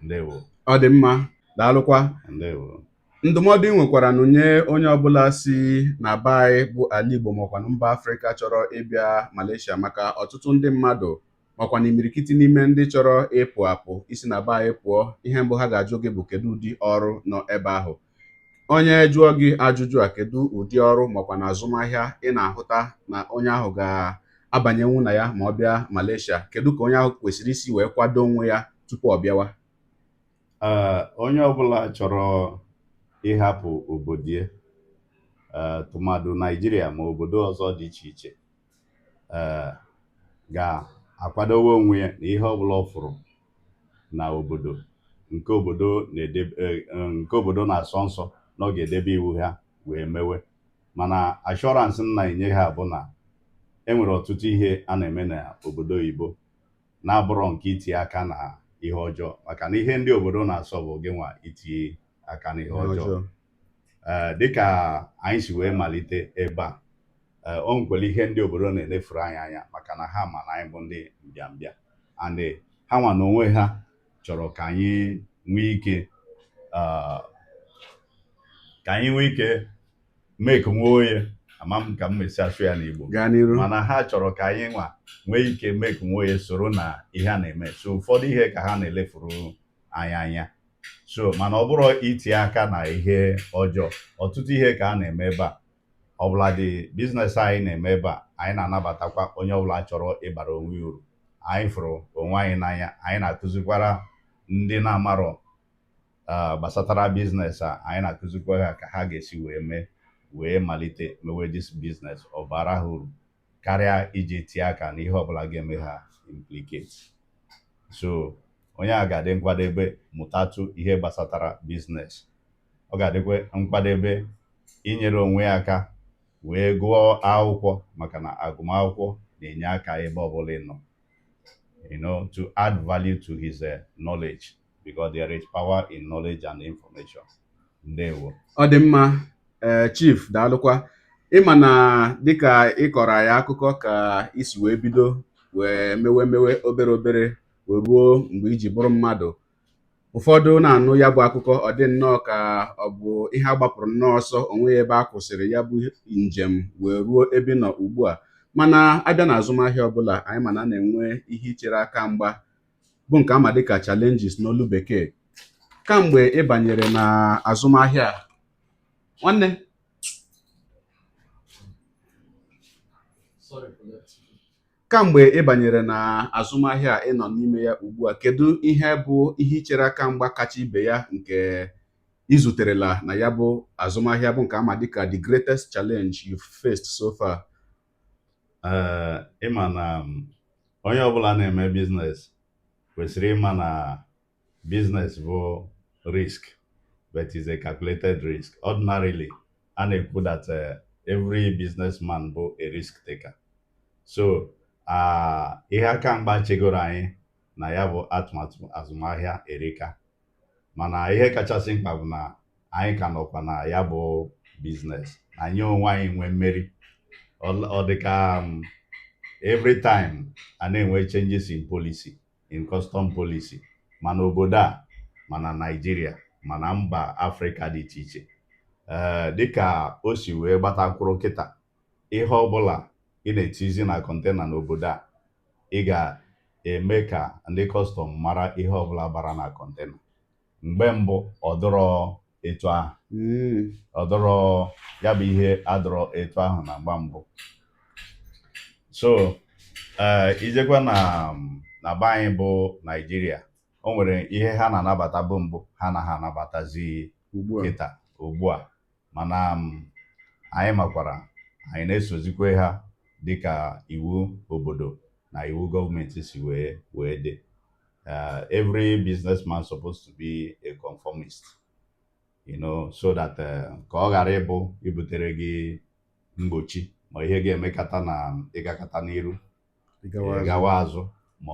Speaker 4: Ndewo.
Speaker 1: Ọ dị mma, daalụkwa.
Speaker 4: Ndewo.
Speaker 1: Ndụmọdụ ị nwekwara nụ nye onye ọbụla si na be anyị bụ ala Igbo makwa mba Afrịka chọrọ ịbịa Malaysia, maka ọtụtụ ndị mmadụ makwa na imirikiti n'ime ndị chọrọ ịpụ apụ isi na be anyị pụọ, ihe mbụ ha ga-ajụ gị bụ kedu ụdị ọrụ nọ ebe ahụ? Onye jụọ gị ajụjụ a, kedu ụdị ọrụ makwa na azụmahịa ị na-ahụta na onye ahụ ga-abanyenwu na ya ma ọ bịa Malaysia? Kedu ka onye ahụ kwesịrị isi wee kwado onwe ya tupu ọ bịawa?
Speaker 4: Ee, onye ọbụla chọrọ ịhapụ obodo ya, tụmadụ Naijiria ma obodo ọzọ dị iche iche, ga-akwadowe onwe ya na ihe ọbụla ọ fụrụ na obodo nke obodo na-edebe, nke obodo na-asọ nsọ, na ọ ga-edebe iwu ha wee mewe. Mana assurance m na-enye ha bụ na e nwere ọtụtụ ihe a na-eme n'obodo oyibo na-abụrọ nke itinye aka na ihe ọjọọ, maka na ihe ndị obodo na-asọ bụ gị nwa itinye aka n'ihe ọjọọ. Ee, dịka anyị si wee malite ebe a, ee, o nwekwara ihe ndị obodo na-elefuru anyị anya, maka na ha ma na anyị bụ ndị mbịambịa, and ha nwa na onwe ha chọrọ ka anyị nwee ike mee ka nwe onye ama m ka m mesi asụ ya n'Igbo.
Speaker 1: Gaa n'iru.
Speaker 4: Mana ha chọrọ ka anyị nwa nwee ike mee ka nwe onye soro na ihe a na-eme. So ụfọdụ ihe ka ha na-elefuru anyị anya. So mana ọ bụrụ itinye aka na ihe ọjọọ, ọtụtụ ihe ka a na-eme ebe a. Ọbụladị business anyị na-eme ebe a, anyị na-anabatakwa onye ọbụla chọrọ ịbara onwe ya uru. Anyị fụrụ onwe anyị n'anya. Anyị na-akụzikwara ndị na-amarọ gbasatara business a, anyị na-akụzikwa ha ka ha ga-esi wee mee wee malite mewe this business, ọ bara ha uru karịa iji tie aka n'ihe ọbụla ga-eme ha implicate. So onye a ga-adị nkwadebe mụtatụ ihe gbasatara business. Ọ ga-adịkwa nkwadebe inyere onwe ya aka wee gụọ akwụkwọ, maka na agụmakwụkwọ na-enye aka ebe ọbụla ị nọ, to add value to his knowledge, because there is power in knowledge and information. Ndewo.
Speaker 1: Ọ dị mma. Ee, Chief, daalụkwa. Ịma na dịka ị kọrọ anyị akụkọ ka isi wee bido wee mewe mewe obere obere wee ruo mgbe iji bụrụ mmadụ, ụfọdụ na-anụ ya bụ akụkọ, ọ dị nnọọ ka ọ bụ ihe a gbapụrụ nnọọ ọsọ onwe ya ebe a kwụsịrị ya bụ njem wee ruo ebe ị nọ ugbu a. Mana abịa na azụmahịa ọbụla, anyị ma na a na-enwe ihe ichere aka mgba, bụ nke ama dịka challenges n'olu Bekee. Kamgbe ị banyere na azụmahịa a, nwanne, kamgbe ị banyere na azụmahịa a ị nọ n'ime ya ugbu a, kedu ihe bụ ihe ichere aka mgba kacha ibe ya nke I zuterela na ya bụ azụmahịa bụ nke ama dịka the greatest challenge you've faced so far?
Speaker 4: Ee, ịma na onye ọbụla na-eme business kwesịrị ịma na business bụ risk, but is a calculated risk. Ordinarily, a na-ekwu that every businessman bụ a risk taker. So ihe aka mgba chegoro anyị na ya bụ atụmatụ azụmahịa erika, mana ihe kachasị mkpa bụ na anyị ka nọkwa na ya bụ business, anyị onwe anyị nwee mmeri. Ọ dịka every time a na-enwe changes in policy, in custom policy, mana obodo a, mana Naịjirịa, mana mba Afrịka dị iche iche. Ee, dịka o si wee gbatakwuru kịta, ihe ọbụla ị na-etizi na container n'obodo a, ị ga-eme ka ndị custom mara ihe ọbụla bara na container. Mgbe mbụ ọ dịrọ etu ahụ. Ọ dịrọ, ya bụ ihe adịrọ etu ahụ na mgba mbụ. So ee, ijekwa na be anyị bụ Naijiria, o nwere ihe ha na-anabata bụ mbụ ha na ha anabatazi
Speaker 1: ugbu a
Speaker 4: kịta ugbu a. Mana anyị makwara anyị na-esozikwe ha dịka iwu obodo na iwu gọọmenti si wee dị. Every businessman supposed to be a conformist, so that ka ọ ghara ịbụ ibutere gị mgbochi ma ihe ga-emekata na ịgakata n'iru gawa azụ, ma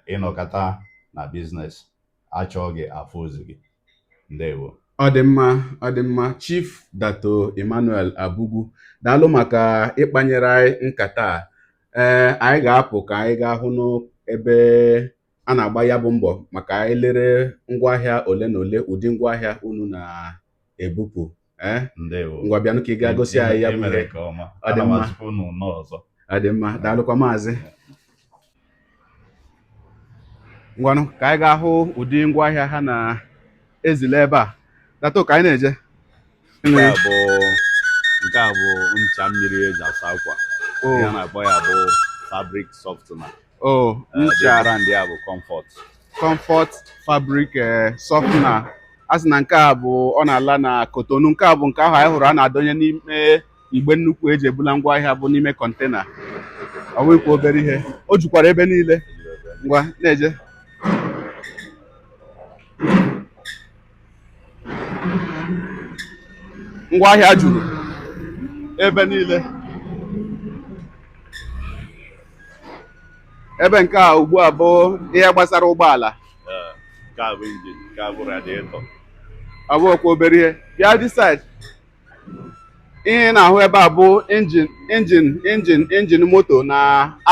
Speaker 4: ịnọkọta na business achọọ gị afụ ozi gị. Ndewo.
Speaker 1: Ọ dị mma, ọ dị mma. Chief Dato Emmanuel Abugu, daalụ maka ịkpanyere anyị nkata a. Ee, anyị ga-apụ ka anyị gaa hụ n'ebe a na-agba ya bụ mbọ maka anyị lere ngwaahịa ole na ole, ụdị ngwaahịa unu na-ebupụ. Ee.
Speaker 4: Ndewo.
Speaker 1: Ngwa, bịanụ ka ị gaa gosi anyị ya bụ
Speaker 4: Imere
Speaker 1: ihe.
Speaker 4: Nke ọma.
Speaker 1: Ọ dị
Speaker 4: Ana m
Speaker 1: mma.
Speaker 4: asịkwa unu nnọọ ọzọ.
Speaker 1: Ọ dị mma, daalụkwa, maazị. Ngwanụ, ka anyị gaa hụ ụdị ngwaahịa ha na-ezile ebe a. Dato, ka anyị na-eje.
Speaker 4: Nke a bụ ncha mmiri eji asa akwa. Ihe a na-akpọ ya bụ fabric softener. The
Speaker 1: Ncha
Speaker 4: brand ya bụ Comfort.
Speaker 1: Comfort fabric softener. A sị na nke a bụ ọ na-ala na Cotonou. Nke a bụ nke ahụ anyị hụrụ a na-adọnye n'ime igbe nnukwu eji ebula ngwaahịa bụ n'ime container. Ọ bụghịkwa obere ihe, o jukwara ebe niile. Ngwa, na-eje. Ngwaahịa juru ebe niile. Ebe nke a ugbu a bụ ihe gbasara ụgbọala.
Speaker 4: Nke a bụ engine, nke a bụ radiator.
Speaker 1: Ọ bụghịkwa obere ihe. Bịa this side. Ihe ị na-ahụ ebe a bụ engine, engine, engine, engine moto na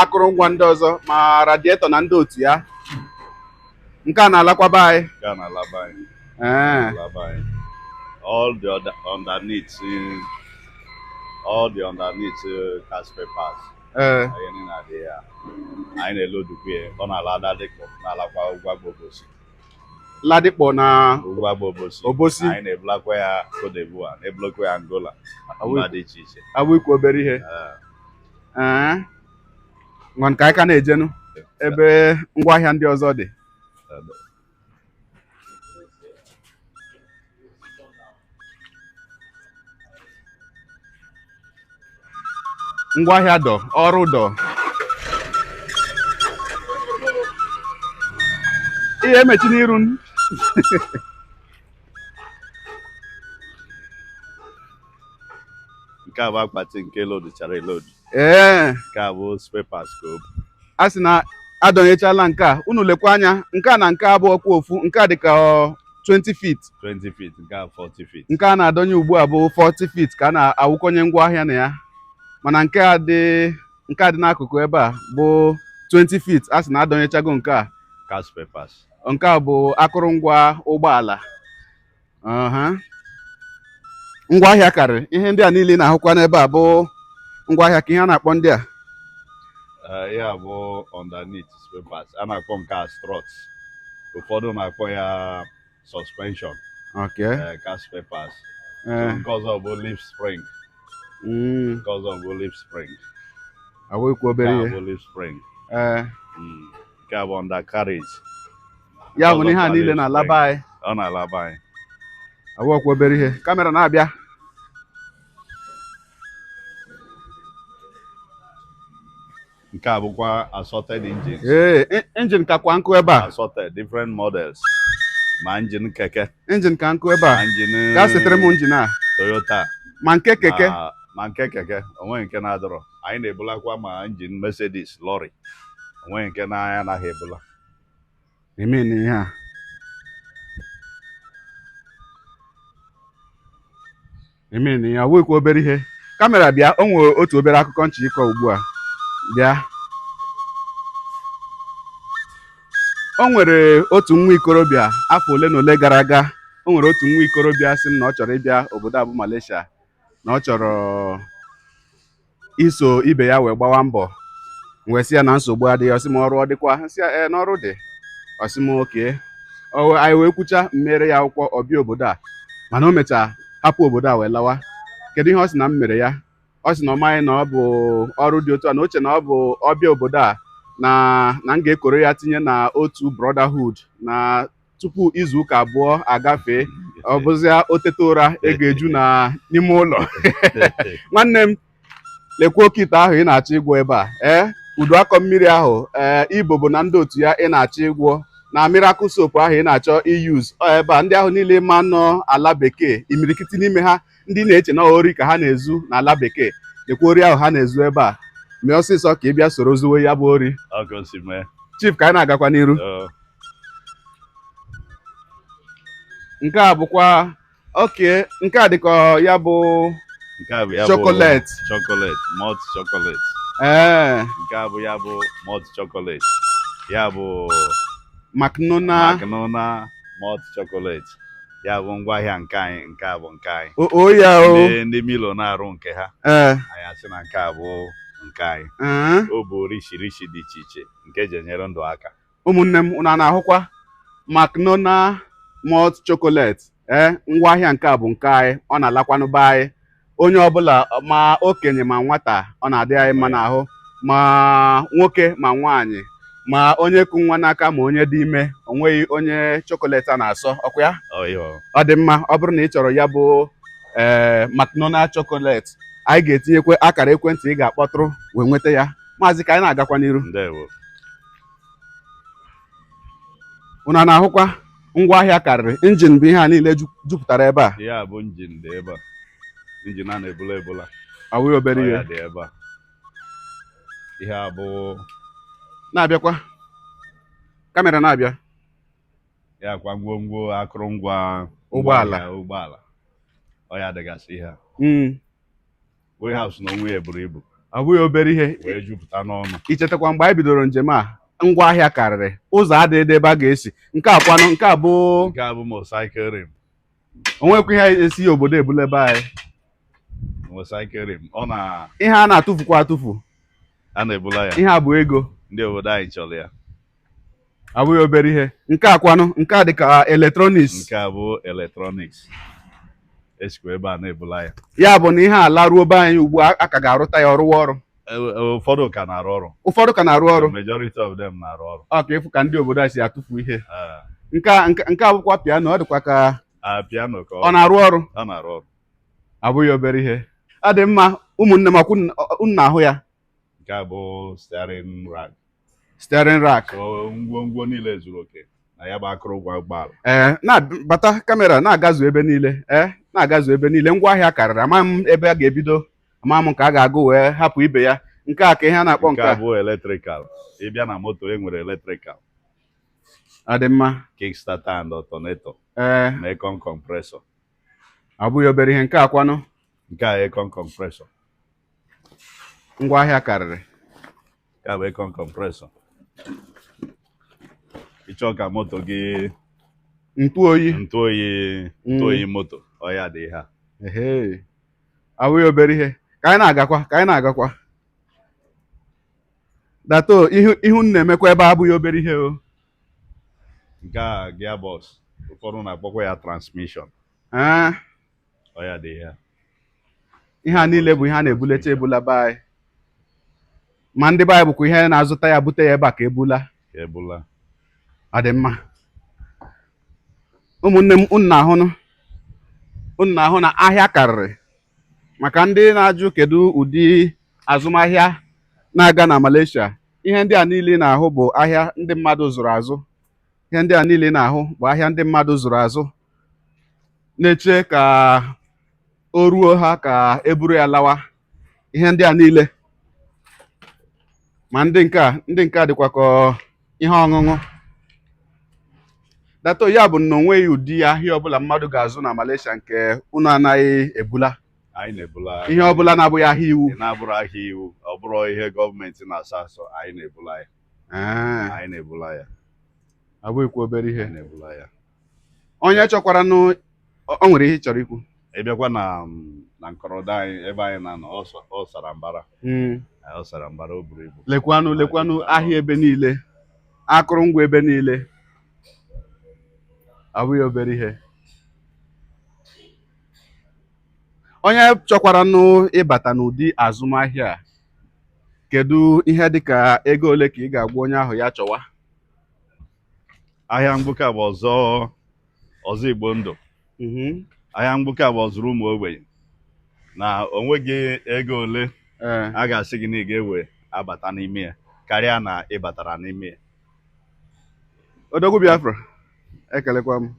Speaker 1: akụrụngwa ndị ọzọ, ma radiator na ndị otu ya. Nke a na-alakwaba anyị.
Speaker 4: Nke a na-alaba anyị. Alaba anyị. All the other underneath, all the underneath car spare parts. Anyị niile adị ya. Anyị na-elodukwu ya. Ọ na-ala Ladipo, na-alakwa Ugwuagba Obosi.
Speaker 1: Ladipo na
Speaker 4: Ugwuagba Obosi.
Speaker 1: Obosi.
Speaker 4: Anyị na-ebulakwa ya Cote d'Ivoire, na-ebulakwa ya Angola, mba dị iche iche.
Speaker 1: Abụghịkwa obere ihe. Ee, ngwa, nke anyị ka na-ejenu ebe ngwaahịa ndị ọzọ dị. Ngwaahịa dọ, ọrụ dọ. Ihe emechi n'iru m.
Speaker 4: Nke a bụ akpati nke loduchara elodu. Nke a bụ spare parts ka o bu.
Speaker 1: A sị na adọnyechala nke a. Unu lekwa anya, nke a na nke a bụ ọkwa ofu. Nke a dị ka ọ 20 feet.
Speaker 4: 20 feet, nke a 40 feet.
Speaker 1: Nke a na-adọnye ugbu a bụ 40 feet ka a na-awụkọnye ngwaahịa na ya, mana nke a dị n'akụkụ ebe a bụ 20 feet. A sị na adọnyechago nke a.
Speaker 4: Car spare parts.
Speaker 1: Nke a bụ akụrụngwa ụgbọala. Aha. Ngwaahịa karịrị. Ihe ndị a niile ị na-ahụkwa n'ebe a bụ ngwaahịa ka ihe a na-akpọ ndị a.
Speaker 4: Ya bụ underneath spare parts. A na-akpọ nke a struts. Ụfọdụ na-akpọ ya suspension. Car spare parts. So, nke ọzọ bụ leaf spring. Nke ọzọ bụ leaf spring.
Speaker 1: Awụkwa obere
Speaker 4: Nke a
Speaker 1: ihe.
Speaker 4: bụ leaf spring. Nke a bụ undercarriage.
Speaker 1: Ya bụ na ihe a niile na-alaba anyị.
Speaker 4: Ọ na-alaba anyị.
Speaker 1: Awọkwa obere ihe. Camera na-abịa.
Speaker 4: Nke a bụkwa assorted engines.
Speaker 1: Ee, engine kakwa nkụ ebe a.
Speaker 4: Assorted different models. Ma engine keke,
Speaker 1: Engine ka nkụ ebe
Speaker 4: ma
Speaker 1: a.
Speaker 4: engine
Speaker 1: Gaa setere m engine a.
Speaker 4: Toyota.
Speaker 1: Ma nke keke.
Speaker 4: Ma nke keke, onweghị nke na-adọrọ. Anyị na-ebulakwa ma engine Mercedes, lorry. Onweghị nke na anaghị ebula.
Speaker 1: Eme na ihe a. Eme na ihe a, ọ bụghịkwa obere ihe. Camera bịa, o nwere otu obere akụkọ nchọ ịkọ ugbu a. Bịa. O nwere otu nwa ikorobịa afọ ole na ole gara aga, o nwere otu nwa ikorobịa sị m na ọ chọrọ ịbịa obodo a bụ Malaysia, na ọ chọrọ iso ibe ya wee gbawa mbọ. M wee sị ya na nsogbu adịghị. Ọ sị m ọrụ ọ dịkwa? M sị ya ee, n'ọrụ dị. Ọ sị m okay. Anyị wee kwucha, mmere ya akwụkwọ, ọ bịa obodo a, mana o mechaa hapụ obodo a wee lawa. Kedu ihe ọ sị na m mere ya? Ọ sị na ọ maghị na ọ bụ ọrụ dị otu a, na oche na ọ bụ ọbịa obodo a na m ga-ekoro ya tinye na otu brotherhood, na tupu izu ụka 2 agafee, ọ bụzịa o teta ụra, ego eju na n'ime ụlọ. Nwanne m, lekwa oke ite ahụ ị na-achọ ịgwọ ebe a. Ee, udu akọ mmiri ahụ, ee, ibo bụ na ndị otu ya ị na-achọ ịgwọ, na miracle soap ahụ ị na-achọ iyuz ọ ebe a. Ndị ahụ niile ma nọ ala bekee, imirikiti n'ime ha ndị na-eche na ori ka ha na-ezu n'ala bekee, lekwa ori ahụ ha na-ezu ebe a. Mee ọsịsọ ka ị bịa soro zuwe ya bụ ori.
Speaker 4: Ọ ka o si mee.
Speaker 1: Chief, ka anyị na-agakwa n'iru. Nke a bụkwa oke, nke a dịka ya bụ
Speaker 4: Nke a bụ ya bụ
Speaker 1: chocolate.
Speaker 4: Chocolate, malt chocolate.
Speaker 1: Ee.
Speaker 4: Nke a bụ ya bụ malt chocolate. Ya bụ
Speaker 1: Macnona.
Speaker 4: Macnona malt chocolate. Ya bụ ngwaahịa nke anyị, nke a bụ nke anyị.
Speaker 1: O ya o.
Speaker 4: Ndị Milo na-arụ nke ha.
Speaker 1: Ee.
Speaker 4: Anyị asị na nke a bụ nke anyị.
Speaker 1: Ee.
Speaker 4: O bụ rishi dị iche iche nke eji enyere ndụ aka.
Speaker 1: Ụmụnne m, unu a na-ahụkwa Macnona malt chocolate? Ee, ngwaahịa nke a bụ nke anyị, ọ na-alakwanụ be anyị. Onye ọbụla, ma okenye ma nwata, ọ na-adị anyị mma n'ahụ, ma nwoke ma nwaanyị, ma onye kụ nwa n'aka ma onye dị ime, o nweghị onye chocolate a na-asọ ọkwa ya. Ọ dị mma. Ọ bụrụ na ị chọrọ ya bụ ee Macnona chocolate, anyị ga-etinyekwa akara ekwentị ị ga-akpọtụrụ wee nweta ya. Maazị, ka anyị na-agakwa n'iru.
Speaker 4: Ndewo.
Speaker 1: Unu a na-ahụkwa ngwaahịa karịrị. Engine bụ ihe a niile jupụtara ebe a.
Speaker 4: Ihe a bụ engine dị ebe a. Engine a na-ebula ebula.
Speaker 1: Ọ bụghị obere
Speaker 4: Ọ
Speaker 1: ihe.
Speaker 4: ya dị ebe a. Ihe a bụ
Speaker 1: Na-abịakwa, camera na-abịa.
Speaker 4: Ya kwa ngwongwo akụrụngwa
Speaker 1: ụgbọala.
Speaker 4: Ngwaahịa ụgbọala. Ọ ya dịgasị ihe a. Warehouse na onwe ya buru ibu.
Speaker 1: Ọ bụghị obere ihe.
Speaker 4: Wee jupụta n'ọnụ.
Speaker 1: Ichetakwa mgbe anyị bidoro njem a, ngwaahịa karịrị, ụzọ adịghị ebe a ga-esi. Nke a kwanụ, nke a bụ
Speaker 4: Nke a bụ motorcycle rim.
Speaker 1: Onwekwa ihe esi obodo ebule ebe anyị.
Speaker 4: Motorcycle rim. Ọ na
Speaker 1: Ihe a na-atụfukwa atụfu.
Speaker 4: A na-ebula ya.
Speaker 1: Ihe a bụ ego.
Speaker 4: Ndị obodo anyị chọrọ ya.
Speaker 1: Abụghị obere ihe. Nke a kwanụ, nke a dịka electronics.
Speaker 4: Nke a bụ electronics. Esikwa ebe a na-ebula ya.
Speaker 1: Ya bụ na ihe a laruo be anyị ugbu a, a ka ga-arụta ya ọrụwa ọrụ?
Speaker 4: Ụfọdụ ka na-arụ ọrụ.
Speaker 1: Ụfọdụ ka na-arụ ọrụ.
Speaker 4: The majority of them na-arụ ọrụ.
Speaker 1: Ọ ka ịfụ ka ndị obodo a si atụfu ihe. Nke a bụkwa piano, ọ dịkwa ka
Speaker 4: Ah, piano ka
Speaker 1: ọ na-arụ ọrụ.
Speaker 4: Ọ na-arụ ọrụ.
Speaker 1: Abụghị obere ihe. Ọ dị mma, ụmụnne m, ọkwụ unu na-ahụ ya.
Speaker 4: Nke a bụ steering rack.
Speaker 1: Steering rack.
Speaker 4: So ngwongwo niile zuru oke na ya bụ akụrụngwa ụgbọala.
Speaker 1: Ee, na-bata camera na-agazu ebe niile. Ee, na-agazu ebe niile. Ngwaahịa karịrị, ama m ebe a ga-ebido, ama m ka a ga-agụ wee hapụ ibe ya. Nke a ka ihe a na-akpọ
Speaker 4: Nke
Speaker 1: nke
Speaker 4: a
Speaker 1: a.
Speaker 4: bụ electrical. Ị bịa na moto, e nwere electrical.
Speaker 1: Ọ dị mma.
Speaker 4: Kickstarter and alternator.
Speaker 1: Ee.
Speaker 4: Na aircon compressor.
Speaker 1: Ọ bụghị obere ihe. Nke a kwanụ?
Speaker 4: Nke a aircon compressor.
Speaker 1: Ngwaahịa karịrị.
Speaker 4: Nke a bụ aircon compressor. Ị chọọ ka moto gị
Speaker 1: ntụ oyi.
Speaker 4: Ntụ oyi, ntụ oyi moto, ọ ya dị ihe a.
Speaker 1: Ehe, ọ bụghị obere ihe. Ka anyị na-agakwa, ka anyị na-agakwa. Dato, ihu ihu m na-emekwa ebe a abụghị obere ihe o.
Speaker 4: Nke a gearbox, ụfọdụ na-akpọkwa ya transmission.
Speaker 1: Ee.
Speaker 4: Ọ ya dị ihe a.
Speaker 1: Ihe a niile bụ ihe a na-ebulecha ebula be anyị, ma ndị be anyị bụkwa ihe na-azụta ya, bute ya ebe a ka ebula.
Speaker 4: Ka ebula.
Speaker 1: Ọ dị mma, ụmụnne m, unu na-ahụnụ. Unu na-ahụ na ahịa karịrị. Maka ndị na-ajụ kedu ụdị azụmahịa na-aga na Malaysia, ihe ndị a niile ị na-ahụ bụ ahịa ndị mmadụ zụrụ azụ. Ihe ndị a niile ị na-ahụ bụ ahịa ndị mmadụ zụrụ azụ na-eche ka o ruo ha ka e buru ya lawa. Ihe ndị a niile, ma ndị nke a dịkwa ka ihe ọṅụṅụ. Dato, ya bụ na onweghị ụdị ahịa ọbụla mmadụ ga-azụ na Malaysia nke unu anaghị ebula?
Speaker 4: Anyị na-ebula.
Speaker 1: Ihe ọbụla na-abụghị ahịa iwu.
Speaker 4: Na-abụrụ ahịa iwu, ọ bụrụ ihe gọọmenti na-asọ asọ, anyị na-ebula ya. Anyị na-ebula ya.
Speaker 1: Abụghịkwa obere ihe.
Speaker 4: Anyị na-ebula ya.
Speaker 1: Onye chọkwaranụ, o nwere ihe ị chọrọ ikwu?
Speaker 4: Ịbịakwa na nkọrọdọ anyị, ebe anyị na-anọ, ọ sara mbara. Ọ sara mbara, o buru ibu.
Speaker 1: Lekwanụ, lekwanụ ahịa ebe niile, akụrụngwa ebe niile. Abụghị obere ihe. Onye chọkwaranụ ịbata n'ụdị azụmahịa a, kedu ihe dịka ego ole ka ị ga-agwa onye ahụ ya chọwa?
Speaker 4: Ahịa mgbuka bụ ọzọ ọzọ Igbo ndụ. Ahịa mgbuka bụ ọzụrụ ụmụ ogbenye na onweghị ego ole a ga-asị gị na ị ga-ewe abata n'ime ya karịa na ị batara n'ime ya.
Speaker 1: Odogwu Biafra, ekelekwa m.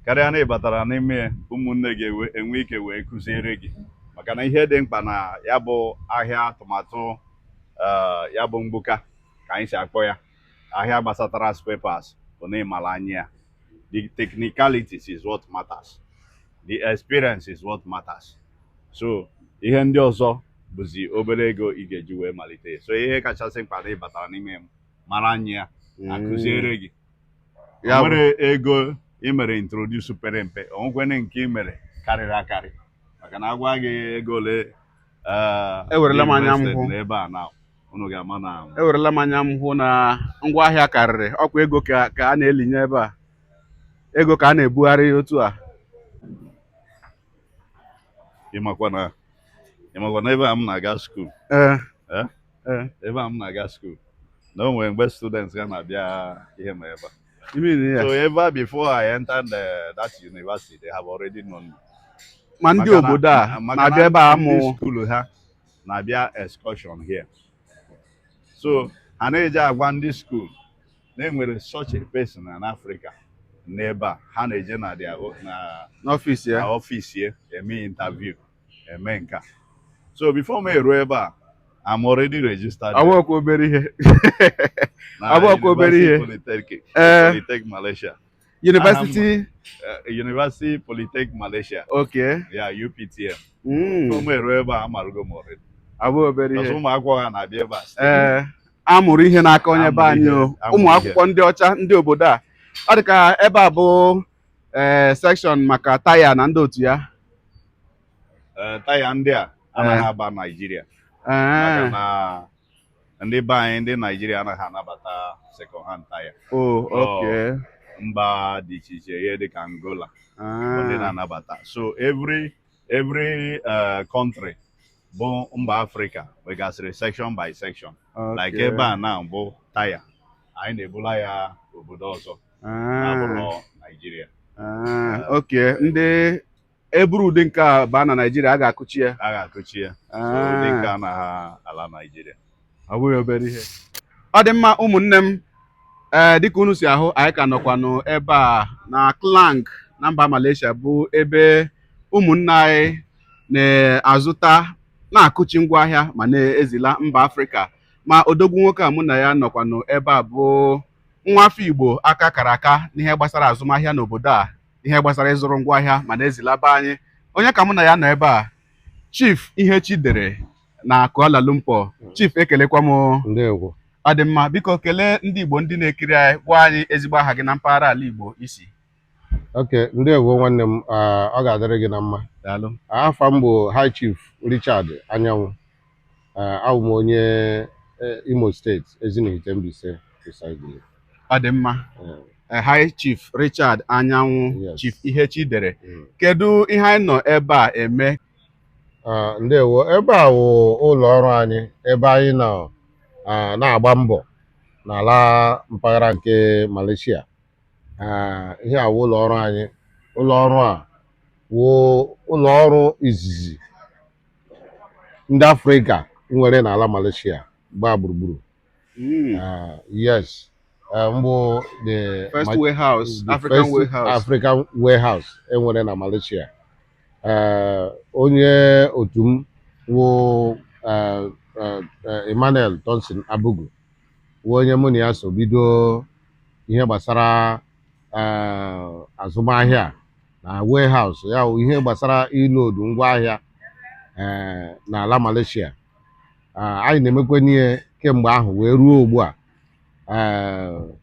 Speaker 4: Karịa na ị batara n'ime ya, ụmụnne gị enwe ike wee kụziere gị, maka na ihe dị mkpa na ya bụ ahịa atụmatụ, ya bụ mgbuka ka anyị si akpọ ya, ahịa gbasatara spare parts, bụ na ịmara anya ya. The technicalities is what matters, the experience is what matters. So ihe ndị ọzọ bụzi obere ego ị ga-eji wee malite. So ihe kachasị mkpa na ị batara n'ime ya, mara anya ya, akụziere gị.
Speaker 1: Ya
Speaker 4: o
Speaker 1: bụ
Speaker 4: nwere ego ị mere introduce pere mpe, o nwekwene nke ị mere karịrị akarị, maka na agwa gị ego ole
Speaker 1: Ewerela m anya m
Speaker 4: invested
Speaker 1: hụ.
Speaker 4: n'ebe a na unu ga-ama na
Speaker 1: Ewerela m anya m hụ na ngwaahịa karịrị. Ọkwa ego ka a na-elinye ebe a, ego ka a na-ebugharị otu a.
Speaker 4: Ịmakwa na ebe a m na-aga school, Eh?
Speaker 1: Ee.
Speaker 4: Ebe a m na-aga school, na o nwere mgbe students ga na-abịa ihe ma ebe a.
Speaker 1: You mean, yes.
Speaker 4: So ever before I entered that university, they have already known me.
Speaker 1: Ma ndị obodo a
Speaker 4: Maka na
Speaker 1: na-abịa ebe a
Speaker 4: ndị
Speaker 1: amụ
Speaker 4: school ha na-abịa excursion here, so ha na-eji agwa ndị school na enwere such a person in Africa n'ebe a. Ha na-eje na their na
Speaker 1: n'ọfịs ya.
Speaker 4: Na ọfịs ya, eme interview, eme nka. So before m eruo ebe a, I'm already registered
Speaker 1: Ọ bụghịkwa obere ihe.
Speaker 4: na
Speaker 1: Ọ bụghịkwa obere ihe.
Speaker 4: University Polytechnic, Polytech Malaysia.
Speaker 1: University
Speaker 4: University Polytech Malaysia. Yeah, UPTM. Before m eruo ebe a, amarugo m already.
Speaker 1: Ọ bụghị obere
Speaker 4: Because
Speaker 1: ihe.
Speaker 4: ụmụ akwụkwọ ha na-abịa ebe a site
Speaker 1: Ee, amụrụ ihe n'aka onye be
Speaker 4: Amụrụ
Speaker 1: anyị
Speaker 4: ihe,
Speaker 1: o.
Speaker 4: amụrụ
Speaker 1: Ụmụ
Speaker 4: ihe.
Speaker 1: akwụkwọ ndị ọcha, ndị obodo a, ọ dị ka ebe a bụ section maka taya na ndị otu ya.
Speaker 4: Ee, taya ndị a anaghị aba Naijiria, maka na ndị be anyị, ndị Naijiria, anaghị anabata second hand taya.
Speaker 1: Oh, okay.
Speaker 4: Mba dị iche iche, ihe dịka Angola, bụ ndị na-anabata. So every country bụ mba Afrịka nwegasịrị section by section, like ebe a na bụ taya, anyị na-ebula ya obodo ọzọ na-abụrụ Naijiria.
Speaker 1: Okay, ndị eburu ụdị nke a baa na Naijiria, a ga-akụchi ya.
Speaker 4: A ga-akụchi ya. So ụdị nke anaghị ala Naijiria.
Speaker 1: Ọ bụghị obere ihe. Ọ dị mma, ụmụnne m. Ee, dịka unu si ahụ, anyị ka nọkwanụ ebe a na Klang na mba Malaysia, bụ ebe ụmụnne anyị na-azụta, na-akụchi ngwaahịa ma na-ezila mba Afrịka. Ma odogwu nwoke a mụ na ya nọkwanụ ebe a bụ nwa afọ Igbo aka kara aka n'ihe gbasara azụmahịa n'obodo a, ihe gbasara ịzụrụ ngwaahịa ma na-ezilaba anyị. Onye ka mụ na ya nọ ebe a? Chief Ihechi dere na Kuala Lumpur. Chief, ekelekwa m.
Speaker 2: Ndewo.
Speaker 1: Ọ dị mma. Biko kelee ndị Igbo, ndị na-ekiri anyị. Gwa anyị ezigbo aha gị na mpaghara ala Igbo isi.
Speaker 2: Ok, ndewo nwanne m. Ọ ga-adịrị gị na mma.
Speaker 1: Daalụ.
Speaker 2: Afa m bụ High Chief Richard Anyanwụ. Abụ m onye Imo Steeti, Ezinihite Mbaise precisely.
Speaker 1: Ọ dị mma. High Chief Richard Anyanwụ.
Speaker 2: Yes.
Speaker 1: Chief Ihechi dere, kedu ihe anyị nọ ebe a eme?
Speaker 2: Ndewo. Ebe a wụ ụlọ ọrụ anyị, ebe anyị nọ na-agba mbọ n'ala mpaghara nke Malaysia. Ihe a wụ ụlọ ọrụ anyị. Ụlọ ọrụ a Wụ ụlọ ọrụ izizi ndị Afrịka nwere n'ala Malaysia gbaa gburugburu. Yes, mbụ the
Speaker 1: First warehouse,
Speaker 2: the
Speaker 1: African
Speaker 2: first
Speaker 1: warehouse.
Speaker 2: African warehouse enwere na Malaysia. Onye otu m wụ Emmanuel Thompson Abugu wụ onye mụ na ya so bido ihe gbasara azụmahịa na warehouse ya, wụ ihe gbasara ịload ngwaahịa n'ala Malaysia. Anyị na-emekwe n'ihe kemgbe ahụ wee ruo ugbu a.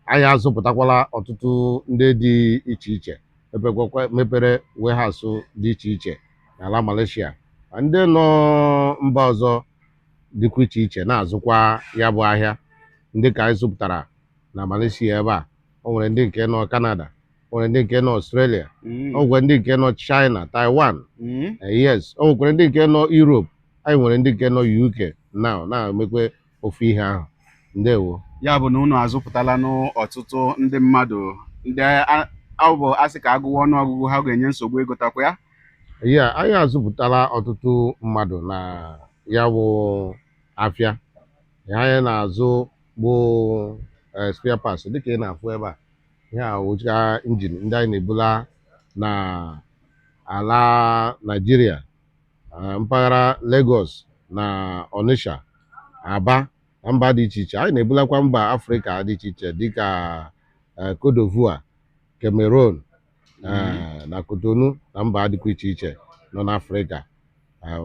Speaker 2: Anyị azụpụtakwala ọtụtụ ndị dị iche iche mepere warehouse dị iche iche n'ala Malaysia, ma ndị nọ mba ọzọ dịkwa iche iche na-azụkwa ya bụ ahịa ndị ka anyị zụpụtara na Malaysia ebe a. O nwere ndị nke nọ Canada, o nwere ndị nke nọ Australia, o nwere ndị nke nọ China, Taiwan. Yes, o nwekwara ndị nke nọ Europe. Anyị nwere ndị nke nọ UK now na-emekwe ofu ihe ahụ. Ndewo.
Speaker 1: Ya bụ na unu azụpụtala n'ọtụtụ ndị mmadụ ndị ọ bụ asị ka agụwa ọnụọgụgụ ha ga-enye nsogbu ịgụtakwa ya.
Speaker 2: Ya, anyị azụpụtala ọtụtụ mmadụ na ya bụ afịa. Ihe anyị na-azụ bụ spare parts, dịka ị na-afụ ebe a. Ihe a wụcha engine ndị anyị na-ebula na ala Naịjirịa, mpaghara Lagos na Onitsha, Aba na mba dị iche iche. Anyị na-ebulakwa mba Afrịka dị iche iche dịka Cote d'Ivoire, Cameroon, na Cotonou na mba dịkwa iche iche nọ n'Afrịka.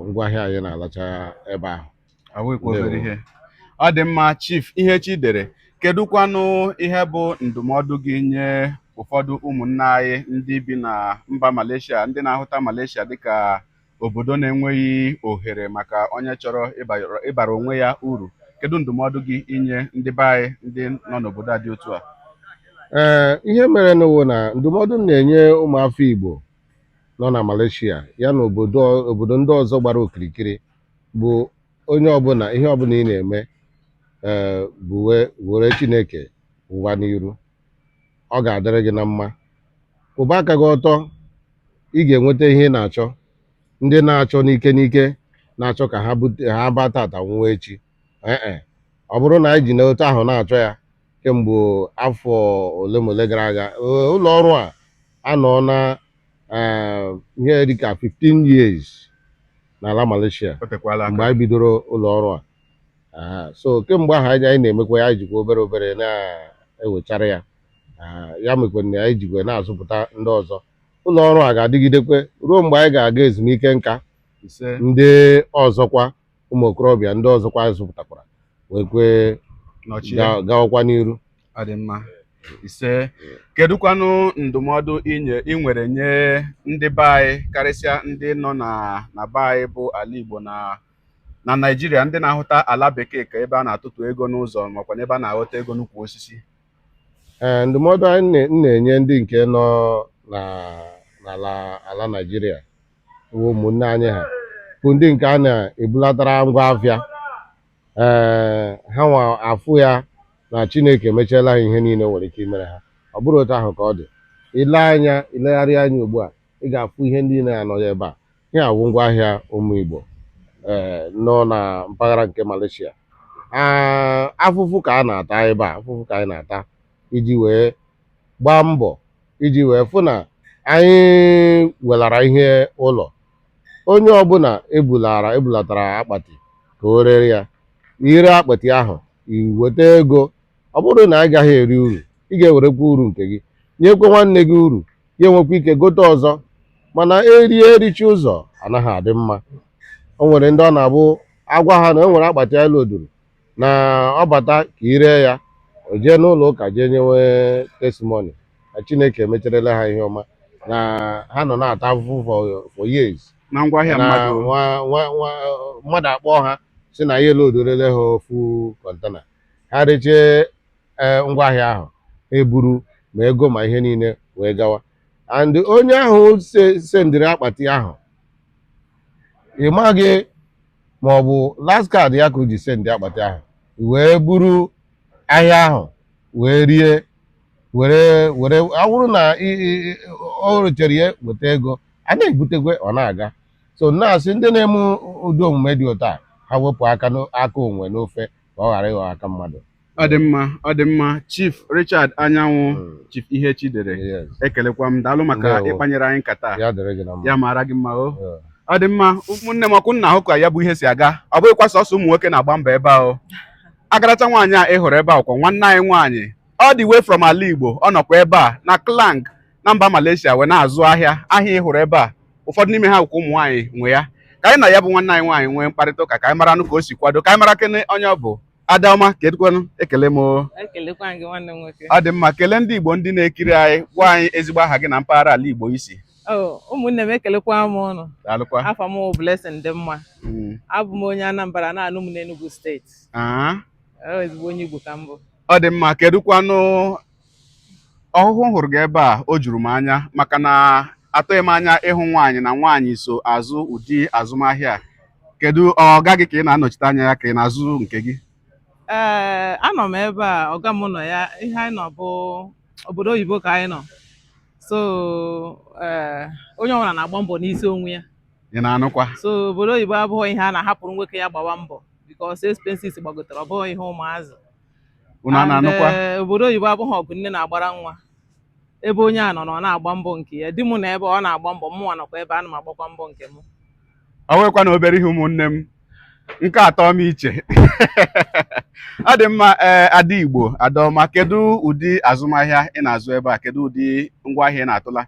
Speaker 2: Ngwaahịa anyị na-alacha ebe ahụ.
Speaker 1: Awụghịkwa obere
Speaker 2: Ndewo.
Speaker 1: ihe. Ọ dị mma, Chief ihe chi dere. Kedụkwanụ ihe bụ ndụmọdụ gị nye ụfọdụ ụmụnne anyị ndị bi na mba Malaysia, ndị na-ahụta Malaysia dịka obodo na-enweghị ohere maka onye chọrọ ịbara onwe ya uru? Kedu ndụmọdụ gị inye ndị be anyị ndị nọ n'obodo a dị otu a?
Speaker 2: Ee, ihe mere n'ụwa na ndụmọdụ m na-enye ụmụafọ Igbo nọ na Malaysia ya na obodo ndị ọzọ gbara okirikiri bụ onye ọbụla, ihe ọbụla ị na-eme, ee, buwe were Chineke ụwa n'iru, ọ ga-adịrị gị na mma. Kwụba aka gị ọtọ, ị ga-enweta ihe ị na-achọ. Ndị na-achọ n'ike n'ike, na-achọ ka ha bute ha baa tata nwụọ echi, ee, ọ bụrụ na anyị ji n'otu ahụ na-achọ ya kemgbe afọ ole ma ole gara aga, ụlọ ọrụ a anọ na ihe dịka 15 years n'ala Malaysia.
Speaker 1: O tekwala
Speaker 2: Mgbe
Speaker 1: aka.
Speaker 2: anyị bidoro ụlọ ọrụ a. Aha, so kemgbe ahụ anyị na-emekwa ya, anyị jikwa obere obere na-ewechara ya. Aha, ya mekwa na anyị jikwa na-azụpụta ndị ọzọ. Ụlọ ọrụ a ga-adịgidekwe ruo mgbe anyị ga-aga ezumike nka.
Speaker 1: Ise.
Speaker 2: Ndị ọzọkwa, ụmụ okorobịa ndị ọzọkwa anyị zụpụtakwara wee kwe
Speaker 1: Nọchie.
Speaker 2: Gawakwa n'iru.
Speaker 1: Ọ dị mma, ise. Kedụkwanụ ndụmọdụ inye ị nwere nye ndị be anyị, karịsịa ndị nọ na be anyị bụ ala Igbo na Naịjirịa, ndị na-ahụta ala bekee ka ebe a na-atụtụ ego n'ụzọ makwa n'ebe a na-aghọta ego n'ukwu osisi?
Speaker 2: Ee, ndụmọdụ anyị m na-enye ndị nke nọ na n'ala ala Naịjirịa bụ ụmụnne anyị ha bụ ndị nke a na-ebulatara ngwa afịa, ee, ha nwa afụ ya na Chineke emechiela ha ihe niile nwere ike imere ha. Ọ bụrụ otu ahụ ka ọ dị, ile anya, ilegharị anya ugbu a, ị ga-afụ ihe ndị na-anọ ebe a. Ihe awụ ngwaahịa ụmụ Igbo ee nọ na mpaghara nke Malaysia. Aa, afụfụ ka a na-ata ebe a, afụfụ ka anyị na-ata iji wee gbaa mbọ iji wee fụ na anyị welara ihe ụlọ. Onye ọbụla ebulara ebulatara akpati ka o rere ya, ire akpati ahụ, i weta ego. Ọ bụrụ na ị gaghị eri uru, ị ga-ewerekwa uru nke gị nyekwa nwanne gị uru ya, enwekwa ike gote ọzọ. Mana erie erichi ụzọ anaghị adị mma. O nwere ndị ọ na-abụ agwa ha na o nwere akpati anyị loduru na ọ bata ka ire ya, o jee n'ụlọ ụka jee nyewe testimony na Chineke emecherela ha ihe ọma, na ha nọ na-ata afụfụ for years
Speaker 1: na ngwaahịa
Speaker 2: na
Speaker 1: mmadụ.
Speaker 2: Nwa mmadụ akpọọ ha si na ya elodorele ha ofu container, ha rechie, ee, ngwaahịa ahụ eburu ma ego ma ihe niile wee gawa. And onye ahụ sendịrị akpati ahụ, ị maghị ma ọ bụ last card ya ka o ji sendị akpati ahụ wee buru ahịa ahụ wee rie, were ọ bụrụ na o rechere ya weta ego. A na-ebutekwe, ọ na-aga. So na-asị ndị na-eme ụdị omume dị otu a, ha wepụ aka aka onwe n'ofe, ka ọ ghara ịghọ aka mmadụ.
Speaker 1: Ọ dị mma, ọ dị mma. Chief Richard Anyanwụ, Chief Ihe Chidere, ekelekwa m. Daalụ maka
Speaker 2: Ndewo.
Speaker 1: ịkpanyere anyị nkata.
Speaker 2: Ya dịrị gị na mma.
Speaker 1: Ya mara gị mma o. Ọ dị mma, ụmụnne m. Ọkụ nna ahụ ka ya bụ ihe si aga. Ọ bụghịkwa sọsọ ụmụ nwoke na-agba mbọ ebe ahụ. Agaracha nwaanyị a ị hụrụ ebe a kwa, nwanne anyị nwaanyị, all the way from ala Igbo, ọ nọkwa ebe a na Klang na mba Malaysia wee na-azụ ahịa. Ahịa ị hụrụ ebe a, ụfọdụ n'ime ha bụkwa ụmụ nwaanyị nwe ya. Ka anyị na ya bụ nwanne anyị nwaanyị nwee mkparịta ụka, ka anyị mara nụ ka o si kwado, ka anyị mara kene onye ọ bụ. Adaọma, kedụkwanụ? Ekele m o.
Speaker 3: Ekelekwa gị, nwanne m nwoke.
Speaker 1: Ọ dị mma. Kelee ndị Igbo ndị na-ekiri anyị. Gwa anyị ezigbo aha gị na mpaghara ala Igbo isi.
Speaker 3: Oh, ụmụnne m, ekelekwa m ụnụ.
Speaker 1: Daalụkwa.
Speaker 3: Afọ m bụ Blessing dị mma. Abụ m onye Anambra, na-anụ m n'Enugu Steeti. Ọ ezigbo onye Igbo ka m bụ.
Speaker 1: Ọ dị mma. Kedụkwanụ ọhụhụ m hụrụ gị ebe a? O juru m anya maka na atụghị m anya ịhụ nwaanyị na nwaanyị so azụ ụdị azụmahịa a. Kedu ọga gị ka ị na-anọchite anya ya, ka ị na-azụ nke gị?
Speaker 3: Ee, anọ m ebe a, ọga m nọ ya. Ihe anyị nọ bụ obodo oyibo ka anyị nọ. So ee, onye ọbụla na-agba mbọ n'isi onwe ya.
Speaker 1: Ị na-anụkwa?
Speaker 3: So obodo oyibo abụghị ihe a na-ahapụrụ nwoke ya gbawa mbọ, because expenses gbagotere, ọ bụghị ihe ụmụazị.
Speaker 1: Unu a
Speaker 3: And,
Speaker 1: na-anụkwa?
Speaker 3: Obodo oyibo abụghị ọgụ nne na-agbara nwa. Ebe onye a nọ na ọ na-agba mbọ nke ya, di m na ebe ọ na-agba mbọ, mụnwa nọkwa ebe ana m agbakwa mbọ nke m.
Speaker 1: Ọ nwekwa na obere ihe, ụmụnne m, nke atọ m iche. Ọ dị mma. Ee, ada Igbo, Adaọma, kedu ụdị azụmahịa ị na-azụ ebe a? Kedu ụdị ngwaahịa ị na-atụla?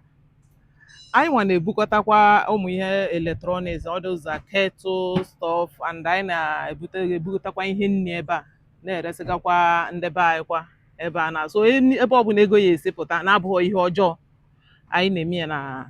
Speaker 3: Anyị nwa na-ebukọtakwa ụmụ ihe electronics, all those kettle stuff, and anyị na-ebute ebugotakwa ihe nri ebe a, na-eresịgakwa ndị be anyị kwa ebe a na. So ebe ọbụla ego ya esi pụta na-abụghị ihe ọjọọ, anyị na-eme ya na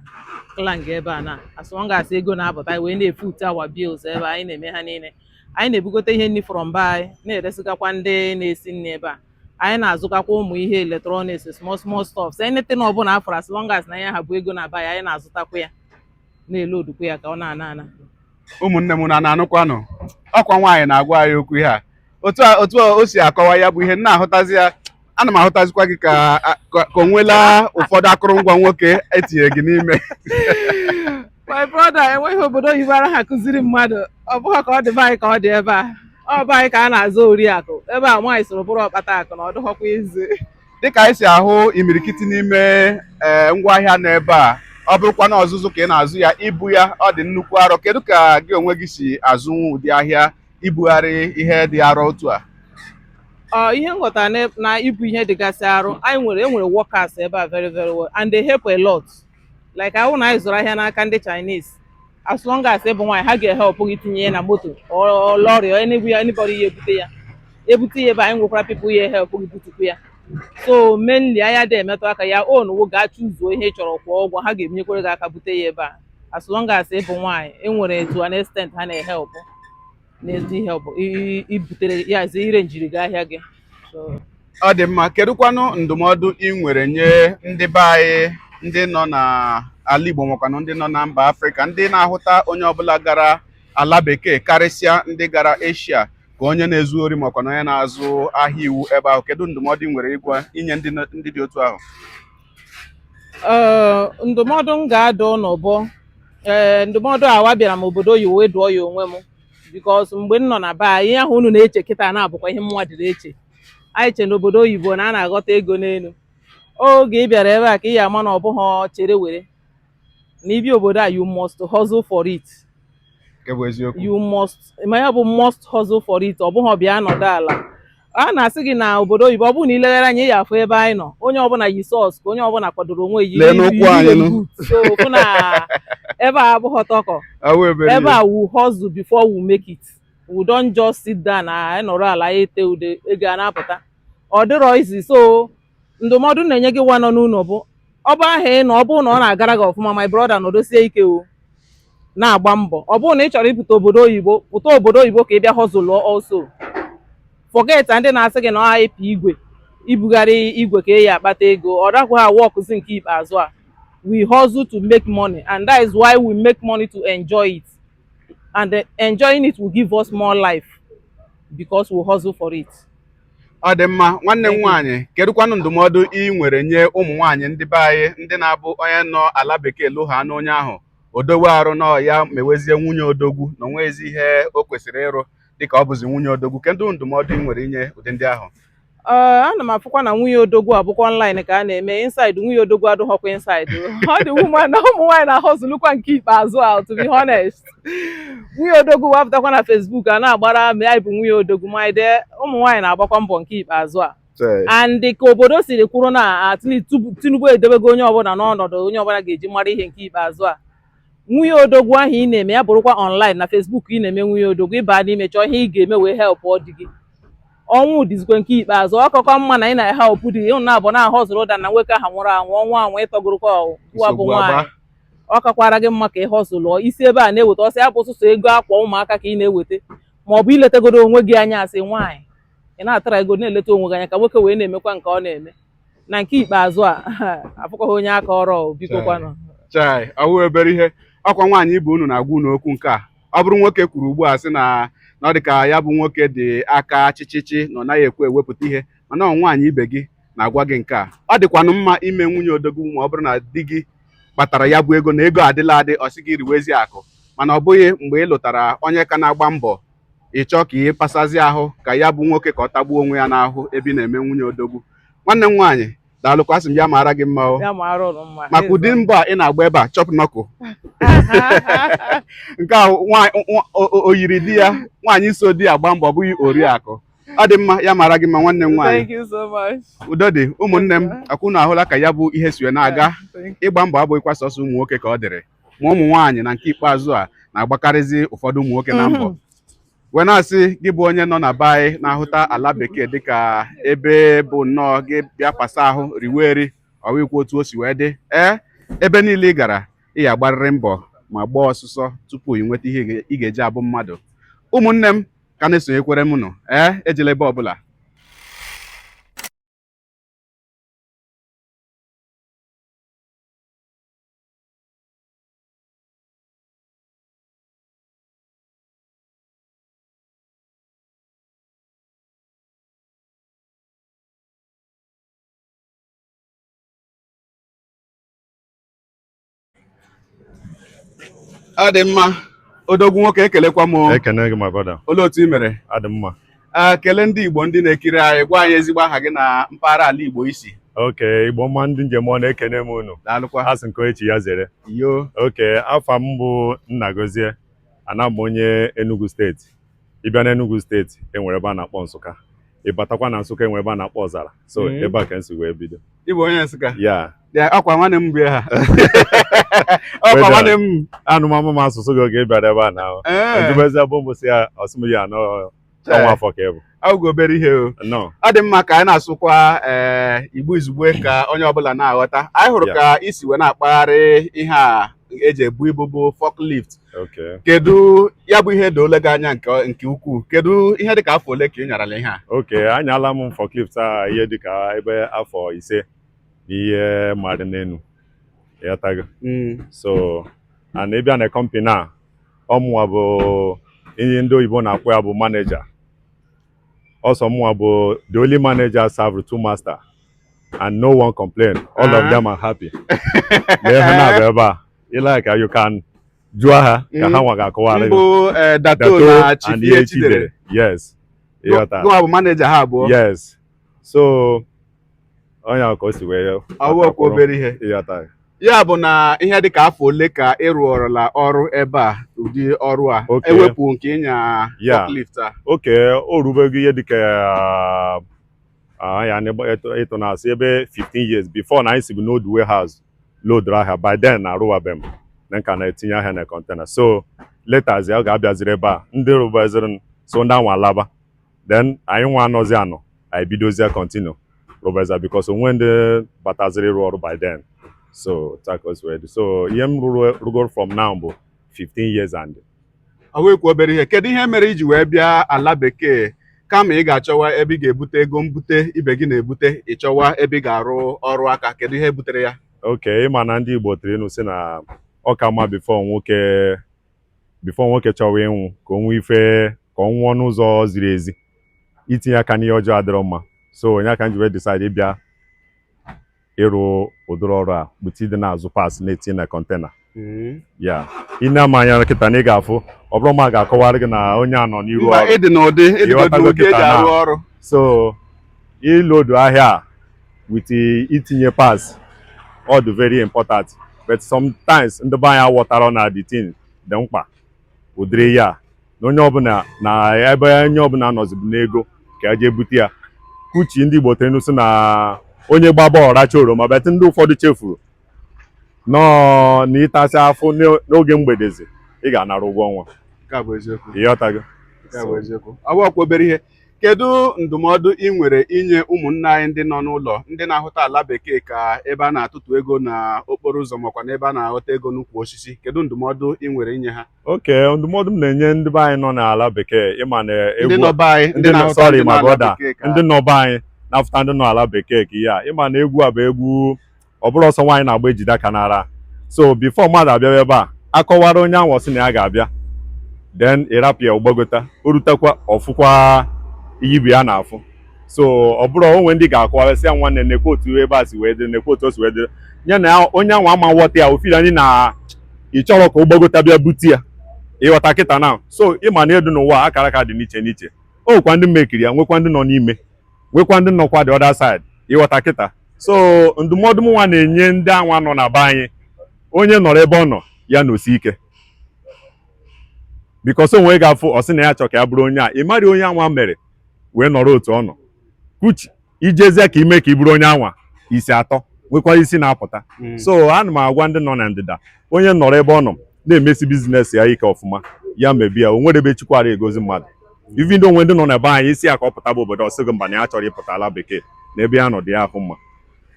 Speaker 3: Klang ebe a na. As long as ego na-apụta, anyị wee na-efoot our bills ebe anyị na-eme ha niile. Anyị na-ebugote ihe nri from be anyị, na-eresịgakwa ndị na-esi nri ebe a. Anyị na-azụkakwa ụmụ ihe electronics, small small stuff, anything ọbụla afọrọ, as long as na ya ha bụ ego na be anyị, anyị na-azụtakwa ya, na-elodukwa ya ka ọ na-ana ana.
Speaker 1: Ụmụnne m, na na-anụkwanụ? Ọkwa nwaanyị na-agwa anyị okwu ihe a. Otu a o si akọwa ya bụ ihe m na-ahụtazi ya, ana m ahụtazikwa gị ka o nwela ụfọdụ akụrụngwa nwoke etinyere gị n'ime.
Speaker 3: My brother, enweghị obodo oyibo ara ha kụziri mmadụ. Ọ bụghị ka ọ dị be anyị ka ọ dị ebe a. Ọ be anyị ka a na-azụ oriakụ. Ebe a nwaanyị soro bụrụ ọkpata akụ na ọ dịghọkwa izu.
Speaker 1: Dịka anyị si ahụ imirikiti n'ime ee ngwaahịa n'ebe a, ọ bụrụkwa na ọzụzụ ka ị na-azụ ya, ibu ya ọ dị nnukwu arọ. Kedu ka gị onwe gị si azụnwu ụdị ahịa, ibugharị ihe dị arọ otu a?
Speaker 3: Ọ ihe m ghọtara na ibu ihe dịgasị arụ, anyị nwere, enwere workers ebe a very very well, and they help a lot. Like ahụ na anyị zụrụ ahịa n'aka ndị Chinese, as long as ịbụ nwaanyị, ha ga-ehelp gị tinye ya na moto or lorry or anywhere, anybody ya ebute ya, ebute ya ebe anyị. Nwekwara people ya help gị butukwu ya. So mainly anya dị emetụ aka ya own wo gaa chuzuo ihe ị chọrọ, kwụọ ụgwọ, ha ga-ebunyekwere gị aka bute ya ebe a. As long as ịbụ nwaanyị, enwere to an extent ha na-ehelp na-ezi help ibutere ya zi ire njiri gị ahịa gị. So
Speaker 1: Ọ dị mma. Kedụkwanụ ndụmọdụ ị nwere nye ndị be anyị ndị nọ n'ala Igbo, makwanụ ndị nọ na mba Afrịka, ndị na-ahụta onye ọbụla gara ala bekee, karịsịa ndị gara Eshia, ka onye na-ezu ori, makwanụ onye na-azụ ahịa iwu ebe ahụ? Kedu ndụmọdụ ị nwere ịgwa inye ndị dị otu ahụ?
Speaker 3: Ee, ndụmọdụ m ga-adụ ụnụ bụ, ee, ndụmọdụ awa bịara m obodo oyibo wee dụọ ya onwe m, because mgbe m nọ na be anyị, ihe ahụ unu na-eche kịta na-abụkwa ihe mụnwa dịrị eche. Anyị che n'obodo oyibo na a na-aghọta ego n'elu. Oge ị bịara ebe a ka ị ya ama na ọ bụghị chere were na ibi obodo a. You must hustle for it.
Speaker 1: Nke bụ eziokwu.
Speaker 3: You must, ma ya bụ must hustle for it. Ọ bụghị bịa nọdụ ala a na-asị gị na obodo oyibo. Ọ bụrụ na ileghara anya, ị ya afụ ebe anyị nọ, onye ọbụla yi socks, ka onye ọbụla kwadoro onwe yi.
Speaker 1: Lee n'ụkwụ anyị nụ.
Speaker 3: So fụ na ebe a abụghị tọkọ.
Speaker 1: Awụ ebere.
Speaker 3: Ebe a, we hustle before we make it. We don't just sit down na anyị nọrọ ala ya ete ude, ego a na-apụta. Ọ dịrọ izi. So ndụmọdụ m na-enye gị nwa nọ n'ụlọ bụ, ọ bụ ahụ ị nọ, ọ bụrụ na ọ na-agara gị ọfụma, my brother, nọdosie ike o, na-agba mbọ. Ọ bụrụ na ị chọrọ ịpụta obodo oyibo, pụta obodo oyibo ka ị bịa hustle also. Forget ndị na-asị gị na ọ ịpụ igwe, ibugharị igwe ka e ya akpata ego. Ọ dakwa ha wọkụzi nke ikpeazụ a. We hustle to make money, and that is why we make money to enjoy it, and enjoying it will give us more life because we hustle for it.
Speaker 1: Ọ dị mma, nwanne m
Speaker 3: Thank you.
Speaker 1: nwaanyị. Kedụkwanụ ndụmọdụ ị nwere nye ụmụ nwaanyị ndị be anyị, ndị na-abụ onye nọ ala bekee lụ ha n'onye ahụ, O dowe arụ nọ ya mewezie nwunye odogwu na onwezi ihe o kwesịrị ịrụ dịka ọ bụzi nwunye odogwu. Kedu ndụmọdụ ị nwere inye ụdị ndị ahụ?
Speaker 3: Ee, ana m afụkwa na nwunye odogwu abụkwa online ka a na-eme. Inside nwunye odogwu adịghọkwa inside. Ọ dị woman na ụmụ nwaanyị na-ahọzụlukwa nke ikpeazụ a, to be honest. Nwunye odogwu wapụtakwa na Facebook a na-agbara ma anyị bụ nwunye odogwu, ma anyị ụmụ nwaanyị na-agbakwa mbọ nke ikpeazụ a. And ka obodo siri kwuru na at least Tinubu edebego onye ọbụla n'ọnọdụ onye ọbụla ga-eji mara ihe nke ikpeazụ a. Nwunye odogwu ahụ ị na-eme ya bụrụkwa online na Facebook ị na-eme nwunye odogwu, ịba n'ime chọọ ihe ị ga-eme wee help ọ dị gị. Ọnwụ dịzikwa nke ikpeazụ, ọkọkọ mma na ị na-ehelp di ịhụ na abụ na-ahọzụrụ ụda na nwoke ahụ nwụrụ anwụ, ọnwụ anwụ ịtọgorokwa ụwa bụ nwaanyị. Ọ kakwara gị mma ka ị họzụlụọ isi ebe a na-eweta ọsọ ya bụ sụsọ ego akwa ụmụaka ka ị na-eweta, ma ọ bụ iletegoro onwe gị anya. Asị nwaanyị ị na-atara ego na-eleta onwe gị anya ka nwoke wee na-emekwa nke ọ na-eme na nke ikpeazụ a. Afụkwaghị onye aka ọrụ, biko kwanụ.
Speaker 1: Chai, ọwụ obere ihe. Ọkwa nwaanyị ibe unu na-agwa unu okwu nke a. Ọ bụrụ nwoke kwuru ugbu a sị na ọ dị ka ya bụ nwoke dị aka chịchịchị na ọ naghị ekwe ewepụta ihe, mana ọ nwaanyị ibe gị na-agwa gị nke a. Ọ dịkwanụ mma ime nwunye odogwu ma ọ bụrụ na di gị kpatara ya bụ ego na ego adịla adị, ọ sị gị riwezi akụ. Mana ọ bụghị mgbe ị lụtara onye ka na-agba mbọ, ị chọọ ka ị pasazi ahụ ka ya bụ nwoke ka ọ tagbuo onwe ya n'ahụ ebe ị na-eme nwunye odogwu. Nwanne m nwaanyị, daalụkwa. Asị m ya mara gị mma o.
Speaker 3: Ya mara ụnụ mma.
Speaker 1: Maka ụdị mbọ a ị na-agba ebe a chọpụ nọkụ nke a, o yiri di ya nwaanyị so di agba mbọ, ọ bụghị oriakụ. Ọ dị mma, ya mara gị mma, nwanne m nwaanyị.
Speaker 3: Thank you so much.
Speaker 1: Udo dị, ụmụnne m. Akwụna ahụla ka ya bụ ihe si wee na-aga. Ịgba mbọ abụghịkwa sọsọ ụmụ nwoke ka ọ dịrị, ma ụmụ nwaanyị na nke ikpeazụ a na-agbakarịzi ụfọdụ ụmụ nwoke na mbọ. Wee na-asị gị bụ onye nọ na be anyị na-ahụta ala bekee dịka ebe bụ nnọọ gị bịa pasa ahụ riwe eri, ọwịkwa otu o si wee dị. Ee, ebe niile ị gara, ị ga-agbarịrị mbọ ma gbaa ọsụsọ tupu ị nweta ihe ị ga-eji abụ mmadụ. Ụmụnne m ka na-esonyekwere m nụ, ee, ejela ebe ọbụla. Ọ dị mma, odogwu nwoke, ekelekwa m o.
Speaker 4: Ekene gị, my brother.
Speaker 1: Olee otu ị mere?
Speaker 4: Adị mma.
Speaker 1: Ee, kelee ndị Igbo ndị na-ekiri anyị. Gwa anyị ezigbo aha gị na mpaghara ala Igbo isi.
Speaker 4: Okay, Igbo mma, ndị njem ọ na-ekene m unu.
Speaker 1: Daalụkwa.
Speaker 4: Asị nke echi ya zere.
Speaker 1: Yo.
Speaker 4: Okay, afa m bụ Nnagozie. Ana m onye Enugu Steeti. Ịbịa n'Enugu Steeti, enwere ebe a na-akpọ Nsụka. Ị batakwa na Nsụka, enwere ebe a na-akpọ Ọzara. So ebe a ka m si wee bido.
Speaker 1: Ị bụ onye Nsụka?
Speaker 4: Ya.
Speaker 1: Ya, ọkwa nwanne m bịa ha, ọkwa nwanne m.
Speaker 4: Anụmanụ m asụsụ gị oge ị bịara ebe a na ejubezi ebe mbụ ya ọsị m ya anọ ọnwa afọ ka ị bụ.
Speaker 1: Ọ obere ihe o.
Speaker 4: Nnọọ.
Speaker 1: Ọ dị mma ka anyị na-asụkwa ee Igbo izugbe ka onye ọbụla na-aghọta. Anyị hụrụ ka isi wee na-akpagharị ihe a eji ebu ibu bụ forklift. Kedu ya bụ ihe doole gị anya nke ukwuu? Kedu ihe dịka afọ ole ka ị nyarala ihe a?
Speaker 4: Okay, anyala m forklift a ihe dịka ebe afọ 5 na ihe mmadụ n'enu. Ịghọtago? So and ịbịa na company a, ọmụwa bụ ihe ndị oyibo na-akpọ ya bụ manager. Also mụnwa bụ the only manager serve two master and no one complain. All of them are happy. Lee ha na-abụ ebe a. Ị like you can jụọ ha ka ha nwa ga-akọwara gị.
Speaker 1: Mbụ Dato na Chief
Speaker 4: and
Speaker 1: Ihe Chidere.
Speaker 4: Yes. Ịghọta?
Speaker 1: Gụnwa bụ manager ha abụọ.
Speaker 4: Yes. So onye ahụ ka o si wee
Speaker 1: Ọwụ okwu obere ihe.
Speaker 4: Ịghọta?
Speaker 1: Ya bụ na ihe dịka afọ ole ka ị rụọrọla ọrụ ebe a, ụdị ọrụ a, ewepụ nke ịnya forklift a?
Speaker 4: Okay, o rubego ihe dịka ya ịtụ na-asị ebe 15 years. Before na anyị si bụ n'old warehouse load ahịa, by then na arụwabe m na nka na-etinye ahịa na container. So later ọ ga-abịaziri ebe a ndị rụbaziri, so ndị anwa alaba, then anyị nwa anọzi anọ, anyị bidozie continue rụbaza because onwe ndị bataziri ịrụ ọrụ by then. So takos wee dị. So ihe m rụrụ rụgoro from now bụ 15 years and
Speaker 1: Ọ wekwa obere ihe. Kedu ihe mere iji wee bịa ala bekee kama ị ga-achọwa ebe ị ga-ebute ego mbute ibe gị na-ebute, ịchọwa ebe ị ga-arụ ọrụ aka? Kedu ihe butere ya?
Speaker 4: Okay, ịma na ndị Igbo tiri inu sị na ọ ka mma before nwoke chọwa ịnwụ ka o nwee ife ka ọ nwụọ n'ụzọ ziri ezi. Itinye aka n'ihe ọjọọ adịrọ mma, so onye aka m ji wee decide ịbịa.
Speaker 5: Ịrụ ụdịrị ọrụ a bute ịdị na-azụ parts na-etinye na container ya. Ị na-ama anya kịta na ị ga-afụ, ọ bụrụ ma ga-akọwara gị na onye a nọ n'iru
Speaker 1: Mba,
Speaker 5: ọrụ.
Speaker 1: ịdị n'ụdị ịdịgodu
Speaker 5: Ịghọtago
Speaker 1: n'ụdị eji
Speaker 5: kịta
Speaker 1: arụ
Speaker 5: na.
Speaker 1: ọrụ.
Speaker 5: So ịlodu ahịa a with itinye parts, ọ dị very important, but sometimes ndị be anyị aghọtara na the thing dị mkpa ụdịrị ya na onye ọbụla na ebe onye ọbụla nọzibu n'ego ka eje bute ya. Kuchi ndị Igbo tenu sị na onye gba bọọlụ racha oroma, but ndị ụfọdụ chefuru nọọ na ịtasị afụ n'oge mgbedezi, ị ga-anara ụgwọ ọnwa.
Speaker 1: Nke a bụ eziokwu.
Speaker 5: Ịghọtago?
Speaker 1: Nke a bụ eziokwu. Ọ bụ ọkwa obere ihe. Kedu ndụmọdụ ị nwere inye ụmụnne anyị ndị nọ n'ụlọ, ndị na-ahụta ala bekee ka ebe a na-atụtụ ego na okporo ụzọ, makwa na ebe a na-aghọta ego n'ukwu osisi? Kedu ndụmọdụ ị nwere inye ha?
Speaker 5: Oke ndụmọdụ m na-enye ndị be anyị nọ n'ala bekee, ịma na
Speaker 1: Ndị
Speaker 5: egwu
Speaker 1: nọ be anyị, ndị
Speaker 5: ndị nọ
Speaker 1: na-ahụta
Speaker 5: sorry,
Speaker 1: ndị nọ
Speaker 5: my
Speaker 1: ala
Speaker 5: brother,
Speaker 1: bekee ka
Speaker 5: ndị nọ be anyị na-afụta ndị nọ ala bekee ka ihe a, ịma na egwu a bụ egwu ọ bụrụ ọsọ nwaanyị na-agba ejide aka n'ara. So before mmadụ abịawa ebe a, akọwara onye ahụ, ọsị na ya ga-abịa, then ịrapụ ya ụgbagota, o rutekwa ọfụkwa ihe ibe ya na-afụ. So ọ bụrụ onwe ndị ga-akọwara sị ya, nwanne, nekwe otu ebe a si wee dịrị, nekwe otu o si wee dịrị ya, na onye ahụ ama nghọta ya ofili anyị na ị chọrọ ka ụgbagota bịa bute ya. Ịghọta kịta na? So ịma na edu n'ụwa, akara aka dị n'iche n'iche. O nwekwa ndị mekiri ya, nwekwa ndị nọ n'ime, nwekwa ndị nọkwa the other side. Ịghọta kịta? So ndụmọdụ m nwa na-enye ndị anwa nọ na be anyị, onye nọrọ ebe ọ nọ ya nosi ike, because onwe ga-afụ ọ sị na ya chọ ka ya bụrụ onye a. Ị marị onye anwa mere wee nọrọ otu ọ nọ kuchi ijezie ka ime ka ị bụrụ onye anwa isi atọ, nwekwa isi na-apụta. So ana m agwa ndị nọ na ndịda, onye nọrọ ebe ọ nọ na-emesi business ya ike ọfụma, ya mebie ya, o nwere ebe Chukwara egozi mmadụ. Even though onwe ndị nọ na be anyị isi ya ka ọ pụta bụ obodo, ọsị gị mba, na ya chọrọ ịpụta ala bekee na ebe ya nọ dị ya ahụ mma.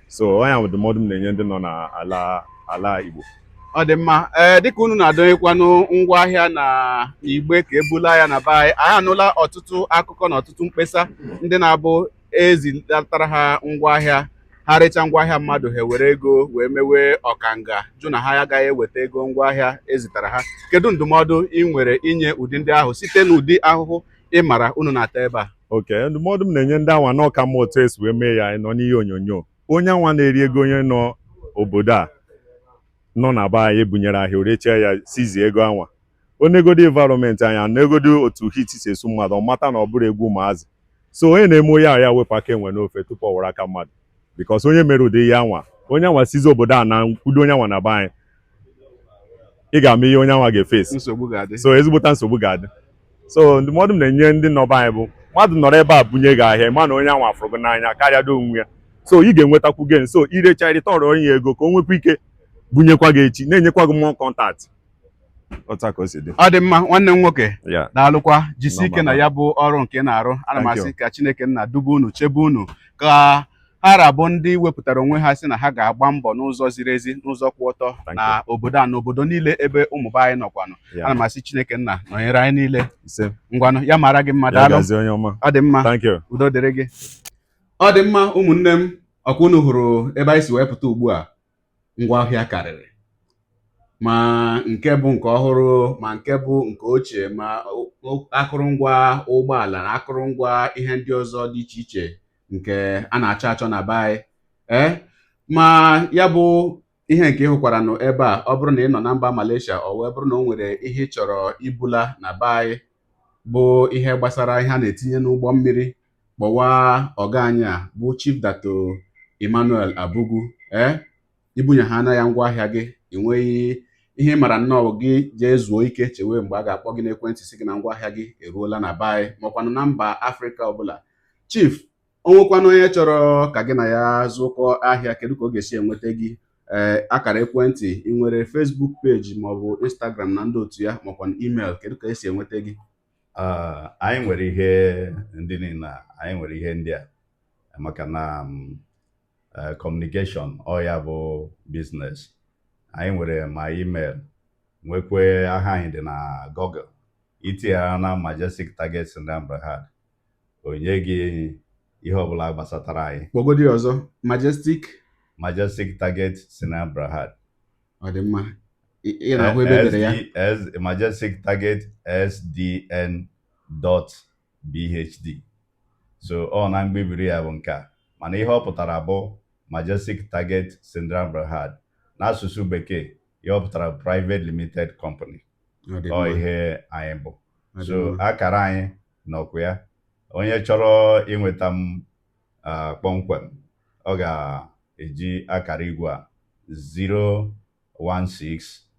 Speaker 5: So onye ahụ ndụmọdụ m na-enye ndị nọ n'ala ala Igbo.
Speaker 1: Ọ dị mma. Ee, dịka unu na-adọnyekwanụ ngwaahịa na igbe ka ebula ya na be anyị, anyị anụla ọtụtụ akụkọ na ọtụtụ mkpesa ndị na-abụ ezilatara ha ngwaahịa ha, recha ngwaahịa mmadụ, ha were ego wee mewe ọkanga, jụ na ha agaghị eweta ego ngwaahịa ezitara ha. Kedu ndụmọdụ ị nwere inye ụdị ndị ahụ site n'ụdị ahụhụ ị mara unu na-ata ebe a?
Speaker 5: Oke ndụmọdụ m na-enye ndị anwa n'ọka mma otu esi wee mee ya, anyị nọ n'ihe onyonyo, onye anwa na-eri ego onye nọ obodo a nọ na be anyị ebunyere ahịa, orechie ya, sizie ego anwa, onegodi environment anya, negodi otu heat si esu mmadụ, ọ mata na ọ bụrụ egwu ụmụazị. So onye na-eme onye ahụ, ya wepụ aka enwe n'ofe tupu ọ were aka mmadụ, because onye mere ụdị ihe anwa, onye anwa sizi obodo a na nkwudo onye anwa na be anyị, ị ga-ama ihe onye anwa ga-efesi.
Speaker 1: Nsogbu ga-adị.
Speaker 5: So ezigbota nsogbu ga-adị. So ndụmọdụ m na-enye ndị nọ be anyị bụ, mmadụ nọrọ ebe a bunye gị ahịa, ma na onye anwa fụrụ gị n'anya karịa do onwe ya, so ị ga-enwetakwu gain. So irecha, ịrịtọrọ onye ego ka o nwekwa ike bunyekwa gị echi, na-enyekwa gị mmụọ contact. Otu a ka o si dị.
Speaker 1: Ọ dị mma, nwanne m nwoke.
Speaker 5: Ya.
Speaker 1: Daalụkwa, jisi ike na
Speaker 5: Nọ,
Speaker 1: ya bụ ọrụ nke ị na-arụ. Ana m
Speaker 5: Thank you.
Speaker 1: asị ka Chineke nna dube unu, chebe unu, ka ha rabụ ndị wepụtara onwe ha sị na ha ga-agba mbọ n'ụzọ ziri ezi, n'ụzọ kwụ ọtọ
Speaker 5: Thank
Speaker 1: na obodo a na obodo niile ebe ụmụ be anyị nọkwanụ. Ana m asị Chineke nna nọnyere anyị niile.
Speaker 5: Ise.
Speaker 1: Ngwanụ, ya mara gị mma.
Speaker 5: Ya
Speaker 1: Daalụ.
Speaker 5: gazie, onye ọma.
Speaker 1: Ọ dị mma.
Speaker 5: Thank you.
Speaker 1: Udo dịrị gị. Ọ dị mma, ụmụnne m. Ọkwa unu hụrụ ebe anyị si wee pụta ugbu a, ngwaahịa karịrị, ma nke bụ nke ọhụrụ, ma nke bụ nke ochie, ma akụrụngwa ụgbọala na akụrụngwa ihe ndị ọzọ dị iche iche nke a na-achọ achọ na be anyị. Ee, ma ya bụ ihe nke ị hụkwara nụ ebe a, ọ bụrụ na ị nọ na mba Malaysia, ọ wee bụrụ na o nwere ihe ị chọrọ ibula na be anyị, bụ ihe gbasara ihe a na-etinye n'ụgbọ mmiri, kpọwa ọga anyị a bụ Chief Dato Emmanuel Abugu. Ee, ibunye ha na ya ngwaahịa gị, ị nweghị ihe ị mara nnọọ, gị jee zuo ike, chewe mgbe a ga-akpọ gị n'ekwentị sị gị na ngwaahịa gị eruola na be anyị, makwanụ na mba Afrịka ọbụla. Chief, o nwekwanụ onye chọrọ ka gị na ya zụkọ ahịa, kedu ka ọ ga-esi enweta gị? Ee, akara ekwentị, ị nwere Facebook page maọbụ Instagram na ndị otu ya, makwanụ email, kedu ka esi enweta gị?
Speaker 4: Anyị nwere ihe ndị niile a, anyị nwere ihe ndị a maka na communication ọ ya bụ business. Anyị nwere ma email, nwekwe aha anyị dị na Google. Itinyere na Majestic Target Sdn Bhd, onye gị ihe ọbụla gbasatara anyị.
Speaker 1: Kpọgodi ọzọ, Majestic.
Speaker 4: Majestic Target Sdn Bhd.
Speaker 1: Ọ dị mma. Ị na-ahụ ebe edere ya.
Speaker 4: S, Majestic Target SDN dot BHD. So ọ na mgbebiri ya bụ nke a, mana ihe ọ pụtara bụ Majestic Target Sendirian Berhad. N'asụsụ bekee, ihe ọ pụtara Private Limited Company.
Speaker 1: Ọ dị
Speaker 4: Ọ
Speaker 1: mma.
Speaker 4: ihe anyị bụ.
Speaker 1: Ọ dị
Speaker 4: So
Speaker 1: mma.
Speaker 4: akara anyị nọkwa ya. Onye chọrọ inweta m kpọmkwem, ọ ga-eji akara igwe a: 016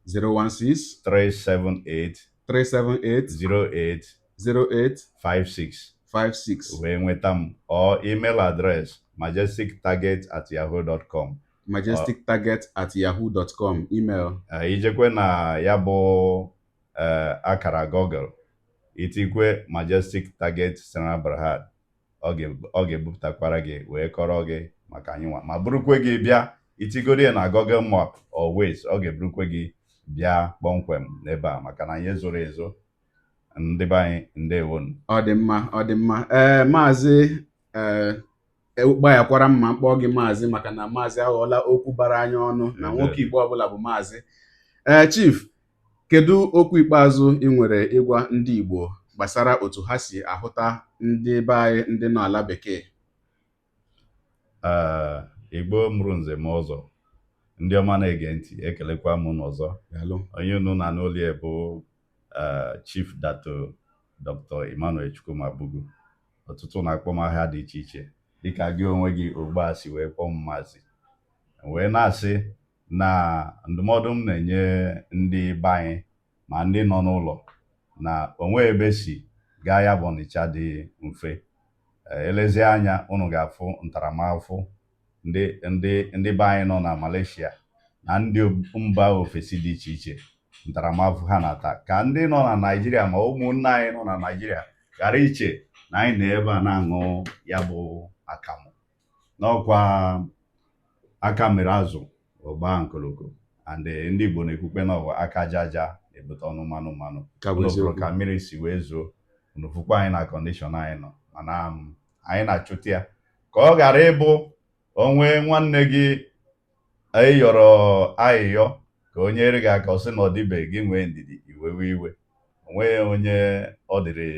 Speaker 1: 016
Speaker 4: 378
Speaker 1: 378
Speaker 4: 08
Speaker 1: 08
Speaker 4: 56
Speaker 1: 56
Speaker 4: wee nweta m, or email address majestictarget@yahoo.com.
Speaker 1: majestictarget@yahoo.com email.
Speaker 4: Ijekwe na ya bụ akara Google, itikwe Majestic Target Sendirian Berhad, ọ ga-ebupụtakwara gị wee kọrọ gị maka anyị nwa, ma burukwe gị bịa. Itigoro ya na Google Map or Waze, ọ ga-eburukwe gị bịa kpọmkwem n'ebe a, maka na anyị zoro ezo. Ndị be anyị, ndewonu.
Speaker 1: Ọ dị mma, ọ dị mma. Ee, maazị, ee, gbaghakwara mma mkpọ gị maazị, maka na maazị aghọọla okwu bara anya ọnụ na nwoke Igbo ọbụla bụ maazị. Ee, chief, kedu okwu ikpeazụ ị nwere ịgwa ndị Igbo gbasara otu ha si ahụta ndị be anyị ndị nọ ala bekee?
Speaker 4: Ee, Igbo mụrụ nze m ọzọ, ndị ọma na-ege ntị, ekelekwa m unu ọzọ.
Speaker 1: Daalụ.
Speaker 4: Onye unu na n'olu ya bụ Chief Dato Dr. Emmanuel Chukwuma Bugu. Ọtụtụ na-akpọ m aha dị iche iche, dịka gị onwe gị ugbu a si wee kpọọ m maazị, wee na-asị na ndụmọdụ m na-enye ndị be anyị ma ndị nọ n'ụlọ na onwe ebe si gaa ya bụ Ọnịcha dị mfe. Elezie anya, unu ga-afụ ntaramahụhụ ndị be anyị nọ na Malaysia na ndị mba ofesi dị iche iche, ntaramahụhụ ha na-ata, ka ndị nọ na Naịjirịa ma ụmụnne anyị nọ na Naịjirịa ghara iche na anyị nọ ebe a na-aṅụ ya bụ akamụ n'ọkwa aka mere azụ ọgba nkoloko. And ndị Igbo na-ekwukwe na ọwa aka aja aja na-ebute ọnụ mmanụ mmanụ.
Speaker 1: Ka bụ
Speaker 4: Unu fụrụ
Speaker 1: eziokwu.
Speaker 4: ka mmiri si wee zoo, unu fụkwa anyị na condition anyị nọ, mana anyị na-achụta ya ka ọ ghara ịbụ onwe nwanne gị ịyọrọ ayịyọ ka o nyere gị aka, ọ sị na ọ dịbe gị nwee ndidi, iwewe iwe. Onweghị onye ọ dịrị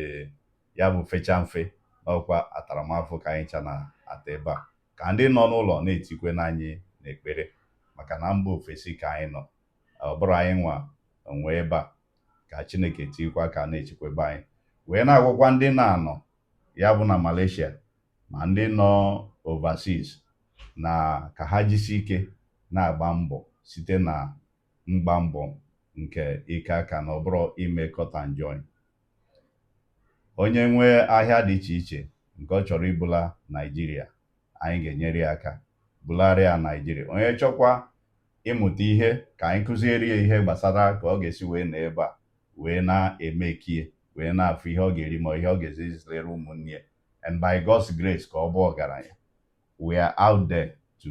Speaker 4: ya bụ fecha mfe n'ọkwa ataramahụhụ ka anyị ncha na-ata ebe a. Ka ndị nọ n'ụlọ na-etikwe n'anyị n'ekpere, maka na mba ofesi ka anyị nọ, ọ bụrụ anyị nwa onwe ebe a, ka Chineke tikwa ka na-echekwaba anyị. Wee na-agwakwa ndị na-anọ ya bụ na Malaysia ma ndị nọ overseas na ka ha jisi ike na-agba mbọ, site na mgba mbọ nke ike aka, na ọ bụrụ ime cut and join. Onye nwee ahịa dị iche iche nke ọ chọrọ ibula Naijiria, anyị ga-enyere ya aka bularịa ya Naijiria. Onye chọkwa ịmụta ihe, ka anyị kụziere ya ihe gbasara ka ọ ga-esi wee nọ ebe a wee na-emekie, wee na-afụ ihe ọ ga-eri ma ihe ọ ga-ezi zilere ụmụnne ya, and by God's grace ka ọ bụ ọgaranya. We are out there to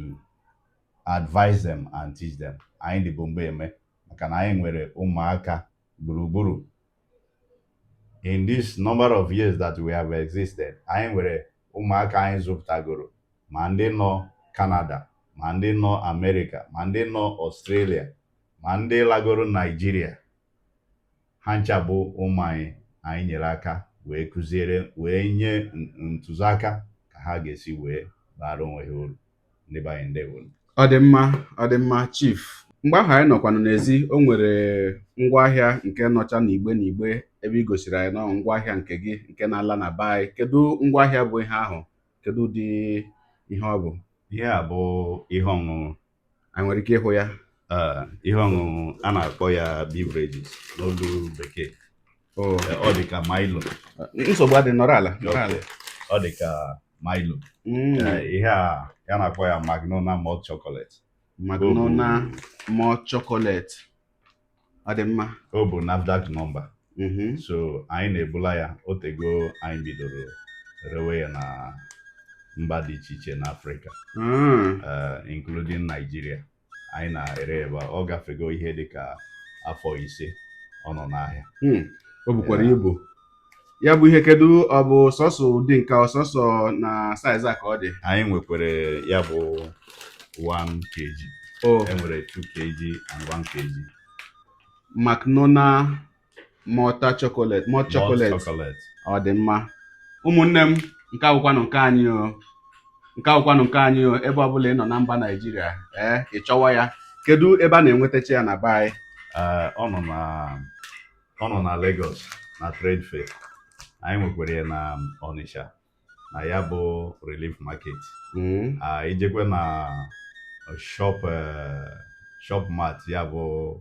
Speaker 4: advise them and teach them. Anyị dịbụ mgbe eme, maka na anyị nwere ụmụaka gburugburu. In this number of years that we have existed, anyị nwere ụmụaka anyị zụpụtagoro, ma ndị nọ Canada, ma ndị nọ America, ma ndị nọ Australia, ma ndị lagoro Nigeria. Ha ncha bụ ụmụ anyị. Anyị nyere aka wee kụziere, wee nye ntụziaka ka ha ga-esi wee bara onwe ha uru. Ndị be anyị, ndewo.
Speaker 1: Ọ dị mma, ọ dị mma, chief. Mgbe ahụ anyị nọkwanụ n'ezi, o nwere ngwaahịa nke nọcha n'igbe n'igbe ebe i gosiri anyị nọ ngwaahịa nke gị nke na-ala na be anyị. Kedu ngwaahịa bụ ihe ahụ? Kedu ụdị ihe ọ bụ?
Speaker 4: Ihe a bụ ihe ọṅụṅụ.
Speaker 1: Anyị nwere ike ịhụ ya?
Speaker 4: Ihe ọṅụṅụ a na-akpọ ya beverages n'olu bekee.
Speaker 1: O
Speaker 4: Ọ dị ka Milo.
Speaker 1: Nsogbu adị, nọrọ ala, nọrọ ala.
Speaker 4: Ọ dị ka Milo. Ihe a ya na-akpọ ya Magnona malt chocolate.
Speaker 1: Magnona malt chocolate, ọ dị mma.
Speaker 4: O bụ NAFDAC number. So anyị na-ebula ya otego anyị bidoro rewe ya na mba dị iche iche n'Afrịka, including Nigeria. Anyị na-ere ebe a. Ọ gafego ihe dịka afọ 5 ọ nọ n'ahịa.
Speaker 1: O bukwara ibu ya bụ ihe. Kedu, ọ bụ sọsọ ụdị nke ọ sọsọ na size a ka ọ dị?
Speaker 4: Anyị nwekwara ya bụ 1 kg.
Speaker 1: O
Speaker 4: Enwere 2 kg and 1 kg.
Speaker 1: Magnona malt chocolate, malt chocolate.
Speaker 4: Malt chocolate.
Speaker 1: Ọ dị mma, ụmụnne m. Nke akwụkwanụ nke anyị o. Nke akwụkwanụ nke anyị o, ebe ọbụla ị nọ na mba Naijiria, ee, ị chọwa ya, kedu ebe a na-enwetacha ya na be anyị?
Speaker 4: Ọ nọ na Lagos na Trade Fair. Anyị nwekwara ya na Onitsha na ya bụ Relief Market. Ijekwe na shop mart, ya bụ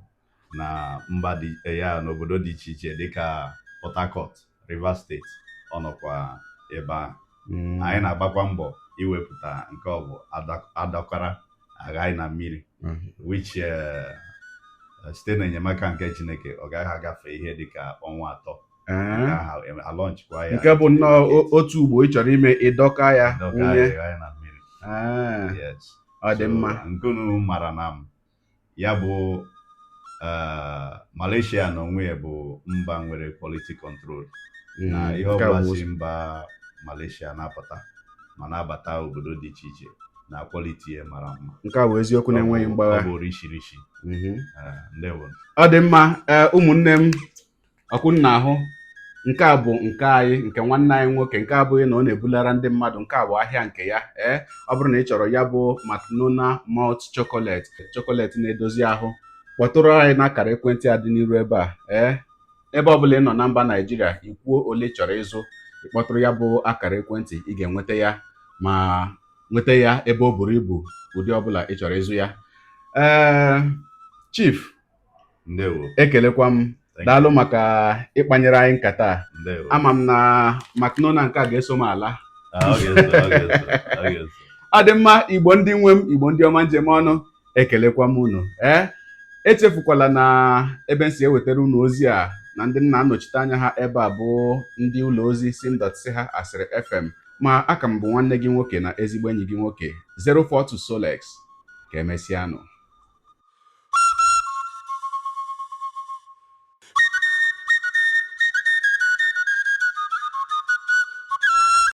Speaker 4: na mba dị ya n'obodo dị iche iche dịka Port Harcourt, Rivers State, ọ nọkwa ebe ahụ. Anyị na-agbakwa mbọ iwepụta nke ọ bụ adọkara aghaghị na mmiri, which site n'enyemaka nke Chineke, ọ gaghị agafe ihe dịka ọnwa 3. Nke ahụ alaunchikwa ya.
Speaker 1: Nke bụ nnọọ otu ugbo ị chọrọ ime, ịdọka ya
Speaker 4: dọka
Speaker 1: wunye.
Speaker 4: Ya aghaghị na mmiri. Yes.
Speaker 1: Ọ dị
Speaker 4: So,
Speaker 1: mma.
Speaker 4: Nke unu mara na m ya bụ Malaysia na onwe ya bụ mba nwere quality control na ihe
Speaker 1: Nke a
Speaker 4: ọbụla
Speaker 1: bụ
Speaker 4: si mba Malaysia na-apụta ma na-abata obodo dị iche iche na quality ya mara mma.
Speaker 1: Nke a bụ eziokwu na-enweghị mgbagha.
Speaker 4: Ọ bụ rishi rishi. Ndewo.
Speaker 1: Ọ dị mma. Ee, ụmụnne m, ọkụ nna ahụ, nke a bụ nke anyị, nke nwanne anyị nwoke. Nke abụghị na ọ na-ebulara ndị mmadụ, nke a bụ ahịa nke ya. Ee, ọ bụrụ na ị chọrọ ya bụ Macnona malt chocolate, chocolate na-edozi ahụ, kpọtụrụ anyị n'akara ekwentị a dị n'iru ebe a. Ee, ebe ọbụla ị nọ na mba Naijiria, ikwuo ole ị chọrọ ịzụ, ịkpọtụrụ ya bụ akara ekwentị, ị ga-enweta ya ma nweta ya ebe o buru ibu, ụdị ọbụla ị chọrọ ịzụ ya. Ee, Chief.
Speaker 4: Ndewo.
Speaker 1: Ekelekwa m.
Speaker 4: Thank
Speaker 1: Daalụ
Speaker 4: you.
Speaker 1: maka ịkpanyere anyị nkata a.
Speaker 4: Ndewo.
Speaker 1: Ama m na Macnona nke a ga-eso m ala.
Speaker 4: Ah, ọ ga-eso, ọ ga-eso, ọ ga-eso.
Speaker 1: Ọ dị mma. Igbo ndị nwe m, Igbo ndị ọma njem ọnụ, ekelekwa m unu. Ee, echefukwala na ebe m si ewetara unu ozi a na ndị nna anọchite anya ha ebe a bụ ndị ụlọ ozi sim.si ha Asịrị FM. Ma aka m bụ nwanne gị nwoke na ezigbo enyi gị nwoke, 042 Solex. Ka emesịanụ.